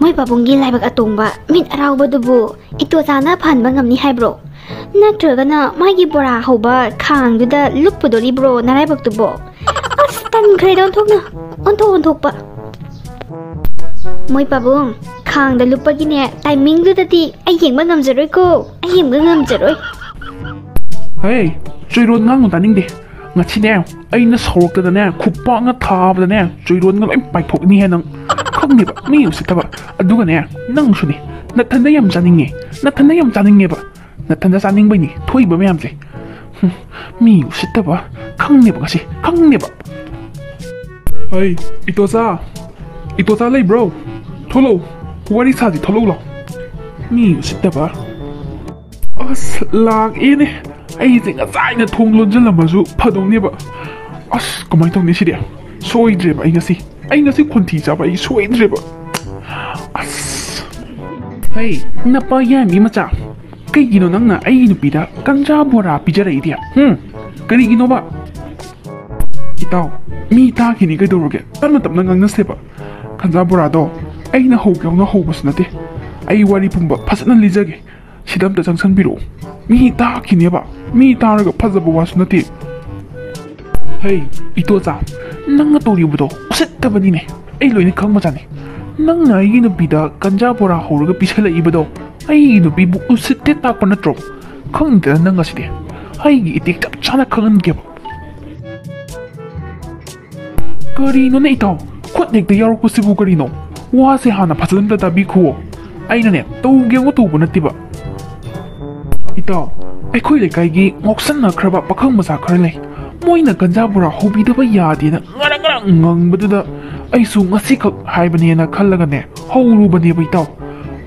ꯃꯣꯏ ꯄꯥꯕꯨꯡꯒꯤ ꯂꯥꯏꯕꯛ ꯑꯇꯣꯡꯕ ꯃꯤꯠ ꯑꯔꯥꯎꯕꯗꯨꯕꯨ ꯏꯇꯣꯆꯥꯅ ꯐꯍꯟꯕ ꯉꯝꯅꯤ ꯍꯥꯏꯕ꯭ꯔꯣ? ꯅꯠꯇ꯭ꯔꯒꯅ ꯃꯥꯒꯤ ꯕꯣꯔꯥ ꯍꯧꯕ ꯈꯥꯡꯗꯨꯗ ꯂꯨꯞꯄꯨꯗꯣꯔꯤꯕ꯭ꯔꯣ ꯅꯔꯥꯏꯕꯛꯇꯨꯕꯣ? ꯑꯁ, ꯇꯟꯈ꯭ꯔꯦꯗ ꯑꯣꯟꯊꯣꯛꯅ, ꯑꯣꯟꯊꯣꯛ ꯑꯣꯟꯊꯣꯛꯄ꯫ ꯃꯣꯏ ꯄꯥꯕꯨꯡ, ꯈꯥꯡꯗ ꯂꯨꯞꯄꯒꯤꯅꯦ ꯇꯥꯏꯃꯤꯡꯗꯨꯗꯗꯤ ꯑꯩ ꯌꯦꯡꯕ ꯉꯝꯖꯔꯣꯏꯀꯣ, ꯑꯩ ꯌꯦꯡꯕ ꯉꯝꯖꯔꯣꯏ꯫ ꯍꯦ, ꯆꯣꯏꯔꯣꯟ ꯉꯥꯡꯅꯨ ꯇꯥꯅꯤꯡꯗꯦ꯫ ꯉꯁꯤꯅꯦ, ꯑꯩꯅ ꯁꯣꯔꯣꯛꯇꯗꯅꯦ ꯈꯨꯄꯥꯛꯅ ꯊꯥꯕꯗꯅꯦ ꯆꯣꯏꯔꯣꯟꯒ ꯂꯣꯏ ꯄꯥꯏꯊꯣꯛꯅꯤꯍꯦ ꯅꯪ꯫ ꯈꯪꯅꯦꯕ, ꯃꯤ ꯎꯁꯤꯠꯇꯕ꯫ ꯑꯗꯨꯒꯅꯦ, ꯅꯪꯁꯨꯅꯦ, ꯅꯊꯟꯗ ꯌꯥꯝ ꯆꯥꯅꯤꯡꯉꯦ, ꯅꯊꯟꯗ ꯌꯥꯝ ꯆꯥꯅꯤꯡꯉꯦꯕ꯫ ꯅꯊꯟꯗ ꯆꯥꯅꯤꯡꯕꯩꯅꯤ ꯊꯣꯛꯏꯕ ꯃꯌꯥꯝꯁꯦ꯫ ꯍꯨꯝ, ꯃꯤ ꯎꯁꯤꯠꯇꯕ꯫ ꯈꯪꯅꯦꯕ ꯉꯁꯤ, ꯈꯪꯅꯦꯕ꯫ ꯍꯩ, ꯏꯇꯣꯆꯥ, ꯏꯇꯣꯆꯥ ꯂꯩꯕ꯭ꯔꯣ? ꯊꯣꯛꯂꯛꯎ, ꯋꯥꯔꯤ ꯁꯥꯁꯤ, ꯊꯣꯛꯂꯛꯎ ꯂꯥꯎ꯫ ꯃꯤ ꯎꯁꯤꯠꯇꯕ꯫ ꯑꯁ, ꯂꯥꯛꯑꯦꯅꯦ꯫ ꯑꯩꯁꯦ ꯉꯁꯥꯏꯅ ꯊꯣꯡ ꯂꯣꯟꯁꯤꯜꯂꯝꯃꯁꯨ ꯐꯗꯧꯅꯦꯕ꯫ ꯑꯁ, ꯀꯃꯥꯏꯅ ꯇꯧꯅꯤ ꯁꯤꯗꯤ? ꯁꯣꯏꯗ꯭ꯔꯦꯕ ꯑꯩ ꯉꯁꯤ꯫ ꯑꯩ ꯉꯁꯤ ꯈꯣꯟꯊꯤ ꯆꯥꯕ ꯑꯩ ꯁꯣꯏꯗ꯭ꯔꯦꯕ꯫ ꯑꯁ꯫ ꯍꯩ, ꯅꯄꯥ ꯌꯥꯏꯃꯤ ꯃꯆꯥ, ꯀꯩꯒꯤꯅꯣ ꯅꯪꯅ ꯑꯩꯒꯤ ꯅꯨꯄꯤꯗ ꯀꯟꯖꯥ ꯕꯣꯔꯥ ꯄꯤꯖꯔꯛꯏꯗꯤ? ꯍꯨꯝ? ꯀꯔꯤꯒꯤꯅꯣꯕ? ꯏꯇꯥꯎ, ꯃꯤ ꯇꯥꯈꯤꯅꯤ ꯀꯩꯗꯧꯔꯒꯦ? ꯇꯞꯅ ꯇꯞꯅ ꯉꯥꯡꯅꯁꯦꯕ꯫ ꯀꯟꯖꯥ ꯕꯣꯔꯥꯗꯣ ꯑꯩꯅ ꯍꯧꯒꯦ ꯍꯧꯅ ꯍꯧꯕꯁꯨ ꯅꯠꯇꯦ꯫ ꯑꯩ ꯋꯥꯔꯤ ꯄꯨꯝꯕ ꯐꯖꯅ ꯂꯤꯖꯒꯦ꯫ ꯁꯤꯗ ꯑꯝꯇ ꯆꯪꯁꯟꯕꯤꯔꯛꯑꯣ꯫ ꯃꯤ ꯇꯥꯈꯤꯅꯦꯕ꯫ ꯃꯤ ꯇꯥꯔꯒ ꯐꯖꯕ ꯋꯥꯁꯨ ꯅꯠꯇꯦ꯫ ꯍꯩ, ꯏꯇꯣꯆꯥ, ꯅꯪꯅ ꯇꯧꯔꯤꯕꯗꯣ ꯎꯁꯤꯠꯇꯕꯅꯤꯅꯦ꯫ ꯑꯩ ꯂꯣꯏꯅ ꯈꯪꯕꯖꯥꯠꯅꯤ꯫ ꯅꯪꯅ ꯑꯩꯒꯤ ꯅꯨꯄꯤꯗ ꯀꯟꯖꯥ ꯕꯣꯔꯥ ꯍꯧꯔꯒ ꯄꯤꯁꯜꯂꯛꯏꯕꯗꯣ ꯑꯩꯒꯤ ꯅꯨꯄꯤꯕꯨ ꯎꯁꯤꯠꯇꯦ ꯇꯥꯛꯄ ꯅꯠꯇ꯭ꯔꯣ? ꯈꯪꯗꯦꯗ ꯅꯪ ꯑꯁꯤꯗꯤ꯫ ꯑꯩꯒꯤ ꯏꯇꯤꯛ ꯆꯞ ꯆꯥꯅ ꯈꯪꯍꯟꯒꯦꯕ꯫ ꯀꯔꯤꯅꯣꯅꯦ ꯏꯇꯥꯎ? ꯈꯨꯠ ꯍꯦꯛꯇ ꯌꯥꯎꯔꯛꯄꯁꯤꯕꯨ ꯀꯔꯤꯅꯣ? ꯋꯥꯁꯦ ꯍꯥꯟꯅ ꯐꯖꯅ ꯑꯝꯇ ꯇꯥꯕꯤꯈꯨꯋꯣ꯫ ꯑꯩꯅꯅꯦ, ꯇꯧꯒꯦ ꯌꯦꯡꯉꯨ ꯇꯧꯕ ꯅꯠꯇꯦꯕ꯫ ꯏꯇꯥꯎ, ꯑꯩꯈꯣꯏ ꯂꯩꯀꯥꯏꯒꯤ ꯉꯥꯎꯁꯟꯅꯈ꯭ꯔꯕ ꯄꯥꯈꯪ ꯃꯆꯥ ꯈꯔ ꯂꯩ꯫ ꯃꯣꯏꯅ ꯒꯟꯖꯥ ꯕꯣꯔꯥ ꯍꯧꯕꯤꯗꯕ ꯌꯥꯗꯦꯅ ꯉꯔꯪ ꯉꯔꯪ ꯉꯪꯕꯗꯨꯗ ꯑꯩꯁꯨ ꯉꯁꯤꯈꯛ ꯍꯥꯏꯕꯅꯦꯅ ꯈꯜꯂꯒꯅꯦ, ꯍꯧꯔꯨꯕꯅꯦꯕ ꯏꯇꯥꯎ꯫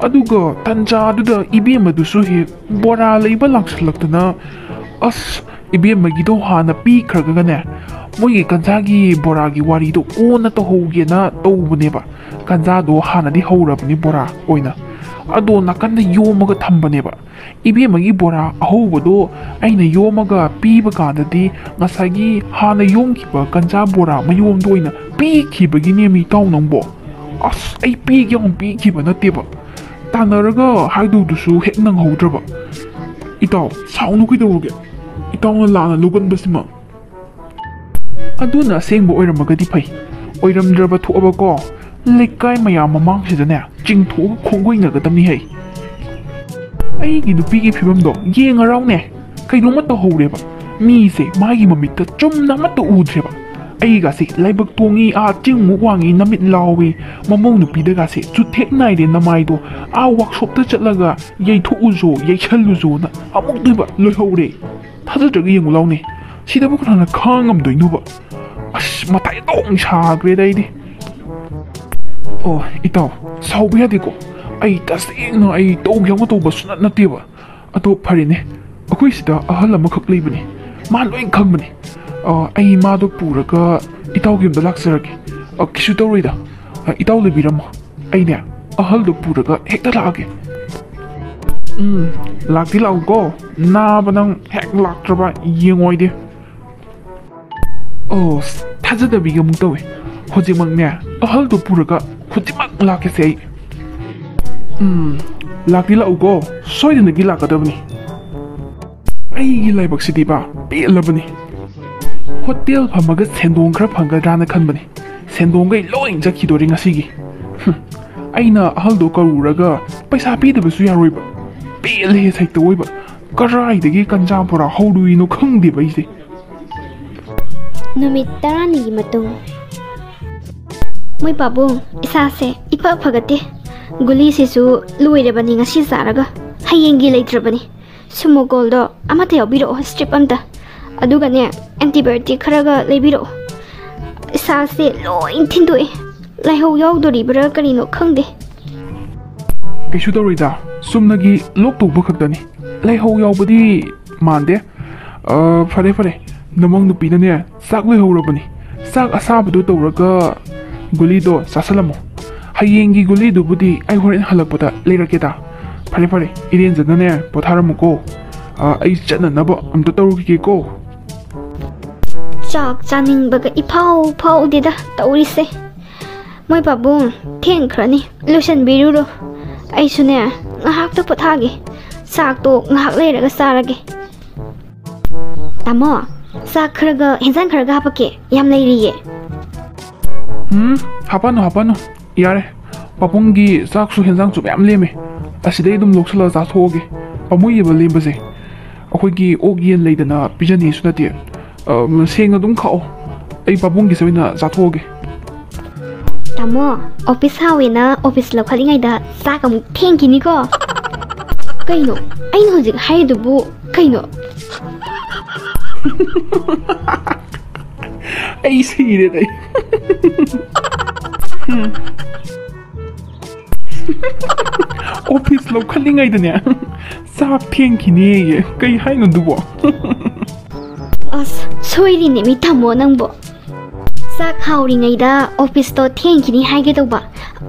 ꯑꯗꯨꯒ ꯇꯟꯖꯥꯗꯨꯗ ꯏꯕꯦꯝꯃꯗꯨꯁꯨ ꯍꯦꯛ ꯕꯣꯔꯥ ꯂꯩꯕ ꯂꯥꯛꯁꯜꯂꯛꯇꯅ, ꯑꯁ, ꯏꯕꯦꯝꯃꯒꯤꯗꯣ ꯍꯥꯟꯅ ꯄꯤꯈ꯭ꯔꯒꯅꯦ, ꯃꯣꯏꯒꯤ ꯀꯟꯖꯥꯒꯤ ꯕꯣꯔꯥꯒꯤ ꯋꯥꯔꯤꯗꯣ ꯀꯣꯟꯅ ꯇꯧꯍꯧꯒꯦꯅ ꯇꯧꯕꯅꯦꯕ꯫ ꯀꯟꯖꯥꯗꯣ ꯍꯥꯟꯅꯗꯤ ꯍꯧꯔꯕꯅꯤ ꯕꯣꯔꯥ ꯑꯣꯏꯅ, ꯑꯗꯣ ꯅꯥꯀꯟꯗ ꯌꯣꯝꯃꯒ ꯊꯝꯕꯅꯦꯕ꯫ ꯏꯕꯦꯝꯃꯒꯤ ꯕꯣꯔꯥ ꯑꯍꯧꯕꯗꯣ ꯑꯩꯅ ꯌꯣꯝꯃꯒ ꯄꯤꯕ ꯀꯥꯟꯗꯗꯤ, ꯉꯁꯥꯏꯒꯤ ꯍꯥꯟꯅ ꯌꯣꯝꯈꯤꯕ ꯀꯟꯖꯥ ꯕꯣꯔꯥ ꯃꯌꯣꯝꯗꯣ ꯑꯣꯏꯅ ꯄꯤꯈꯤꯕꯒꯤꯅꯦ ꯃꯤ ꯏꯇꯥꯎ ꯅꯪꯕꯣ꯫ ꯑꯁ, ꯑꯩ ꯄꯤꯒꯦ ꯑꯃꯨꯛ ꯄꯤꯈꯤꯕ ꯅꯠꯇꯦꯕ, ꯇꯥꯟꯅꯔꯒ ꯍꯥꯏꯗꯧꯗꯨꯁꯨ ꯍꯦꯛ ꯅꯪꯍꯧꯗ꯭ꯔꯕ꯫ ꯏꯇꯥꯎ, ꯁꯥꯎꯅꯨ ꯀꯩꯗꯧꯔꯒꯦ? ꯏꯇꯥꯎꯅ ꯂꯥꯟꯅ ꯂꯧꯒꯟꯕꯁꯤꯃ꯫ ꯑꯗꯨꯅ ꯑꯁꯦꯡꯕ ꯑꯣꯏꯔꯝꯃꯒꯗꯤ ꯐꯩ꯫ ꯑꯣꯏꯔꯝꯗ꯭ꯔꯕ ꯊꯣꯛꯑꯕꯀꯣ, ꯂꯩꯀꯥꯏ ꯃꯌꯥꯝ ꯃꯃꯥꯡꯁꯤꯗꯅꯦ ꯆꯤꯡꯊꯣꯛꯑꯒ ꯈꯣꯡꯒꯣꯏꯅꯒꯗꯕꯅꯤ ꯍꯩ꯫ ꯑꯩꯒꯤ ꯅꯨꯄꯤꯒꯤ ꯐꯤꯕꯝꯗꯣ ꯌꯦꯡꯉꯔꯥꯎꯅꯦ꯫ ꯀꯩꯅꯣꯝꯃ ꯇꯧꯍꯧꯔꯦꯕ꯫ ꯃꯤꯁꯦ ꯃꯥꯒꯤ ꯃꯃꯤꯠꯇ ꯆꯨꯝꯅ ꯑꯃꯠꯇ ꯎꯗ꯭ꯔꯦꯕ꯫ ꯑꯩꯒꯥꯁꯦ ꯂꯥꯏꯕꯛ ꯇꯣꯡꯉꯤ, ꯑꯥ ꯆꯤꯡꯃꯨꯛ ꯋꯥꯡꯉꯤ, ꯅꯃꯤꯠ ꯂꯥꯎꯏ, ꯃꯃꯧ ꯅꯨꯄꯤꯗꯒꯥꯁꯦ ꯆꯨꯊꯦꯛ ꯅꯥꯏꯔꯦ ꯅꯃꯥꯏꯗꯣ, ꯑꯥ ꯋꯥꯛꯁꯣꯞꯇ ꯆꯠꯂꯒ ꯌꯩꯊꯣꯛꯎꯖꯣ, ꯌꯩꯁꯜꯂꯨꯖꯣꯅ ꯑꯃꯨꯛꯇꯣꯏꯕ ꯂꯣꯏꯍꯧꯔꯦ꯫ ꯊꯥꯖꯗ꯭ꯔꯒ ꯌꯦꯡꯉꯨ ꯂꯥꯎꯅꯦ꯫ ꯁꯤꯗꯕꯨ ꯀꯅꯥꯅ ꯈꯥꯡꯉꯝꯗꯣꯏꯅꯣꯕ? ꯑꯁ, ꯃꯊꯥ ꯌꯥꯝ ꯁꯥꯈ꯭ꯔꯦꯗ ꯑꯩꯗꯤ꯫ ꯑꯣ, ꯏꯇꯥꯎ, ꯁꯥꯎꯕ ꯌꯥꯗꯦꯀꯣ꯫ ꯑꯩ ꯇꯁꯦꯡꯅ ꯑꯩ ꯇꯧꯒꯦ ꯌꯥꯎꯅ ꯇꯧꯕ ꯁꯨꯡꯅꯠ ꯅꯠꯇꯦꯕ꯫ ꯑꯗꯣ ꯐꯔꯦꯅꯦ, ꯑꯩꯈꯣꯏ ꯁꯤꯗ ꯑꯍꯜ ꯑꯃꯈꯛ ꯂꯩꯕꯅꯦ, ꯃꯥ ꯂꯣꯏ ꯈꯪꯕꯅꯦ꯫ ꯑ, ꯑꯩ ꯃꯥꯗꯣ ꯄꯨꯔꯒ ꯏꯇꯥꯎꯒꯤ ꯌꯨꯝꯗ ꯂꯥꯛꯆꯔꯒꯦ꯫ ꯑ, ꯀꯩꯁꯨ ꯇꯧꯔꯣꯏꯗ꯫ ꯑ, ꯏꯇꯥꯎ ꯂꯩꯕꯤꯔꯝꯃꯣ, ꯑꯩꯅꯦ ꯑꯍꯜꯗꯣ ꯄꯨꯔꯒ ꯍꯦꯛꯇ ꯂꯥꯛꯑꯒꯦ꯫ ꯎꯝ, ꯂꯥꯛꯇꯤ ꯂꯥꯛꯎꯀꯣ, ꯅꯥꯕ ꯅꯪ ꯍꯦꯛ ꯂꯥꯛꯇ꯭ꯔꯕ ꯌꯦꯡꯉꯣꯏꯗꯤ꯫ ꯑꯣ, ꯊꯥꯖꯗꯕꯤꯒ ꯑꯃꯨꯛ ꯇꯧꯋꯦ꯫ ꯍꯧꯖꯤꯛꯃꯛꯅꯦ ꯑꯍꯜꯗꯣ ꯄꯨꯔꯒ ꯍꯧꯖꯤꯛꯃꯛ ꯂꯥꯛꯀꯦꯁꯦ ꯑꯩ꯫ ꯎꯝ, ꯂꯥꯛꯇꯤ ꯂꯥꯛꯎꯀꯣ, ꯁꯣꯏꯗꯅꯒꯤ ꯂꯥꯛꯀꯗꯕꯅꯤ꯫ ꯑꯩꯒꯤ ꯂꯥꯏꯕꯛꯁꯤꯗꯤꯕ ꯄꯦꯜꯂꯕꯅꯤ꯫ ꯍꯣꯇꯦꯜ ꯐꯝꯃꯒ ꯁꯦꯟꯗꯣꯡ ꯈꯔ ꯐꯪꯒꯗ꯭ꯔꯥꯅ ꯈꯟꯕꯅꯤ꯫ ꯁꯦꯟꯗꯣꯡꯈꯩ ꯂꯣꯏ ꯆꯠꯈꯤꯗꯣꯔꯦ ꯉꯁꯤꯒꯤ꯫ ꯍꯨꯝ, ꯑꯩꯅ ꯑꯍꯜꯗꯣ ꯀꯧꯔꯨꯔꯒ ꯄꯩꯁꯥ ꯄꯤꯗꯕꯁꯨ ꯌꯥꯔꯣꯏꯕ꯫ ꯄꯦꯜꯂꯦ ꯁꯩꯇ ꯑꯣꯏꯕ꯫ ꯀꯔꯥꯏꯗꯒꯤ ꯀꯟꯖꯥ ꯕꯣꯔꯥ ꯍꯧꯔꯨꯏꯅꯣ ꯈꯪꯗꯦꯕ ꯑꯩꯁꯦ꯫ ꯅꯨꯃꯤꯠ ꯇꯔꯥꯅꯤꯒꯤ ꯃꯇꯨꯡ꯫ ꯃꯣꯏ ꯄꯥꯕꯨꯡ, ꯏꯁꯥꯁꯦ ꯏꯐ ꯐꯒꯠꯇꯦ꯫ ꯒꯨꯂꯤꯁꯤꯁꯨ ꯂꯣꯏꯔꯕꯅꯤ ꯉꯁꯤ ꯆꯥꯔꯒ꯫ ꯍꯌꯦꯡꯒꯤ ꯂꯩꯇ꯭ꯔꯕꯅꯤ꯫ ꯁꯨꯃꯣꯀꯣꯜꯗꯣ ꯑꯃꯠꯇ ꯌꯥꯎꯕꯤꯔꯛꯑꯣ, ꯁ꯭ꯇ꯭ꯔꯤꯞ ꯑꯝꯇ꯫ ꯑꯗꯨꯒꯅꯦ, ꯑꯦꯟꯇꯤꯕꯥꯌꯣꯇꯤꯛ ꯈꯔꯒ ꯂꯩꯕꯤꯔꯛꯑꯣ꯫ ꯏꯁꯥꯁꯦ ꯂꯣꯏ ꯊꯤꯟꯗꯣꯛꯑꯦ꯫ ꯂꯥꯏꯍꯧ ꯌꯥꯎꯗꯣꯔꯤꯕ꯭ꯔꯥ ꯀꯔꯤꯅꯣ ꯈꯪꯗꯦ꯫ ꯀꯩꯁꯨ ꯇꯧꯔꯣꯏꯗ, ꯆꯨꯝꯅꯒꯤ ꯂꯣꯛ ꯇꯧꯕ ꯈꯛꯇꯅꯤ꯫ ꯂꯥꯏꯍꯧ ꯌꯥꯎꯕꯗꯤ ꯃꯥꯟꯗꯦ꯫ ꯑ, ꯐꯔꯦ ꯐꯔꯦ, ꯅꯃꯧ ꯅꯨꯄꯤꯅꯅꯦ ꯆꯥꯛ ꯂꯣꯏꯍꯧꯔꯕꯅꯤ꯫ ꯆꯥꯛ ꯑꯁꯥꯕꯗꯣ ꯇꯧꯔꯒ ꯒꯨꯂꯤꯗꯣ ꯆꯥꯁꯜꯂꯝꯃꯣ꯫ ꯍꯌꯦꯡꯒꯤ ꯒꯨꯂꯤꯗꯨꯕꯨꯗꯤ ꯑꯩ ꯍꯣꯔꯦꯟ ꯍꯜꯂꯛꯄꯗ ꯂꯩꯔꯛꯀꯦꯗ꯫ ꯐꯔꯦ ꯐꯔꯦ, ꯏꯔꯦꯟꯖꯅꯅꯦ ꯄꯣꯊꯥꯔꯝꯃꯨꯀꯣ꯫ ꯑ, ꯑꯩ ꯆꯠꯅꯅꯕ ꯑꯝꯇ ꯇꯧꯔꯨꯈꯤꯒꯦꯀꯣ꯫ ꯆꯥꯛ ꯆꯥꯅꯤꯡꯕꯒ ꯏꯐꯥꯎ ꯐꯥꯎꯗꯦꯗ ꯇꯧꯔꯤꯁꯦ꯫ ꯃꯣꯏ ꯄꯥꯕꯨꯡ, ꯊꯦꯡꯈ꯭ꯔꯅꯤ, ꯂꯣꯏꯁꯟꯕꯤꯔꯨꯔꯣ꯫ ꯑꯩꯁꯨꯅꯦ ꯉꯥꯏꯍꯥꯛꯇ ꯄꯣꯊꯥꯒꯦ꯫ ꯆꯥꯛꯇꯣ ꯉꯥꯏꯍꯥꯛ ꯂꯩꯔꯒ ꯆꯥꯔꯒꯦ꯫ ꯇꯥꯃꯣ, ꯆꯥꯛ ꯈꯔꯒ ꯍꯦꯟꯖꯥꯡ ꯈꯔꯒ ꯍꯥꯄꯛꯀꯦ, ꯌꯥꯝ ꯂꯩꯔꯤꯌꯦ꯫ ꯎꯝ, ꯍꯥꯄꯛꯑꯅꯨ, ꯍꯥꯄꯛꯑꯅꯨ꯫ ꯌꯥꯔꯦ, ꯄꯥꯕꯨꯡꯒꯤ ꯆꯥꯛꯁꯨ ꯍꯦꯟꯖꯥꯡꯁꯨ ꯃꯌꯥꯝ ꯂꯦꯝꯃꯦ꯫ ꯑꯁꯤꯗꯩ ꯑꯗꯨꯝ ꯂꯧꯁꯤꯜꯂꯒ ꯆꯥꯊꯣꯛꯑꯒꯦ꯫ ꯄꯥꯝꯃꯨꯏꯌꯦꯕ ꯂꯦꯝꯕꯁꯦ꯫ ꯑꯩꯈꯣꯏꯒꯤ ꯑꯣꯛ ꯌꯦꯟ ꯂꯩꯗꯅ ꯄꯤꯖꯅꯤꯁꯨ ꯅꯠꯇꯦ꯫ ꯑ, ꯁꯦꯡꯅ ꯑꯗꯨꯝ ꯈꯥꯛꯑꯣ꯫ ꯑꯩ ꯄꯥꯕꯨꯡꯒꯤꯁꯦ ꯑꯣꯏꯅ ꯆꯥꯊꯣꯛꯑꯒꯦ꯫ ꯇꯥꯃꯣ, ꯑꯣꯐꯤꯁ ꯍꯥꯎꯋꯦꯅ ꯑꯣꯐꯤꯁ ꯂꯧꯈꯠꯂꯤꯉꯩꯗ ꯆꯥꯛ ꯑꯃꯨꯛ ꯊꯦꯡꯈꯤꯅꯤꯀꯣ꯫ ꯀꯩꯅꯣ? ꯑꯩꯅ ꯍꯧꯖꯤꯛ ꯍꯥꯏꯔꯤꯗꯨꯕꯨ ꯀꯩꯅꯣ? ꯑꯩ ꯁꯤꯔꯦꯗ ꯑꯩ꯫ ꯑꯣꯐꯤꯁ ꯂꯧꯈꯠꯂꯤꯉꯩꯗꯅꯦ ꯆꯥꯛ ꯊꯦꯡꯈꯤꯅꯦꯌꯦ꯫ ꯀꯩ ꯍꯥꯏꯅꯣ ꯑꯗꯨꯕꯣ? ꯑꯁ, ꯁꯣꯏꯔꯤꯅꯦ ꯃꯤ ꯇꯥꯃꯣ ꯅꯪꯕꯣ꯫ ꯆꯥꯛ ꯍꯥꯎꯔꯤꯉꯩꯗ ꯑꯣꯐꯤꯁꯇꯣ ꯊꯦꯡꯈꯤꯅꯤ ꯍꯥꯏꯒꯦ ꯇꯧꯕ,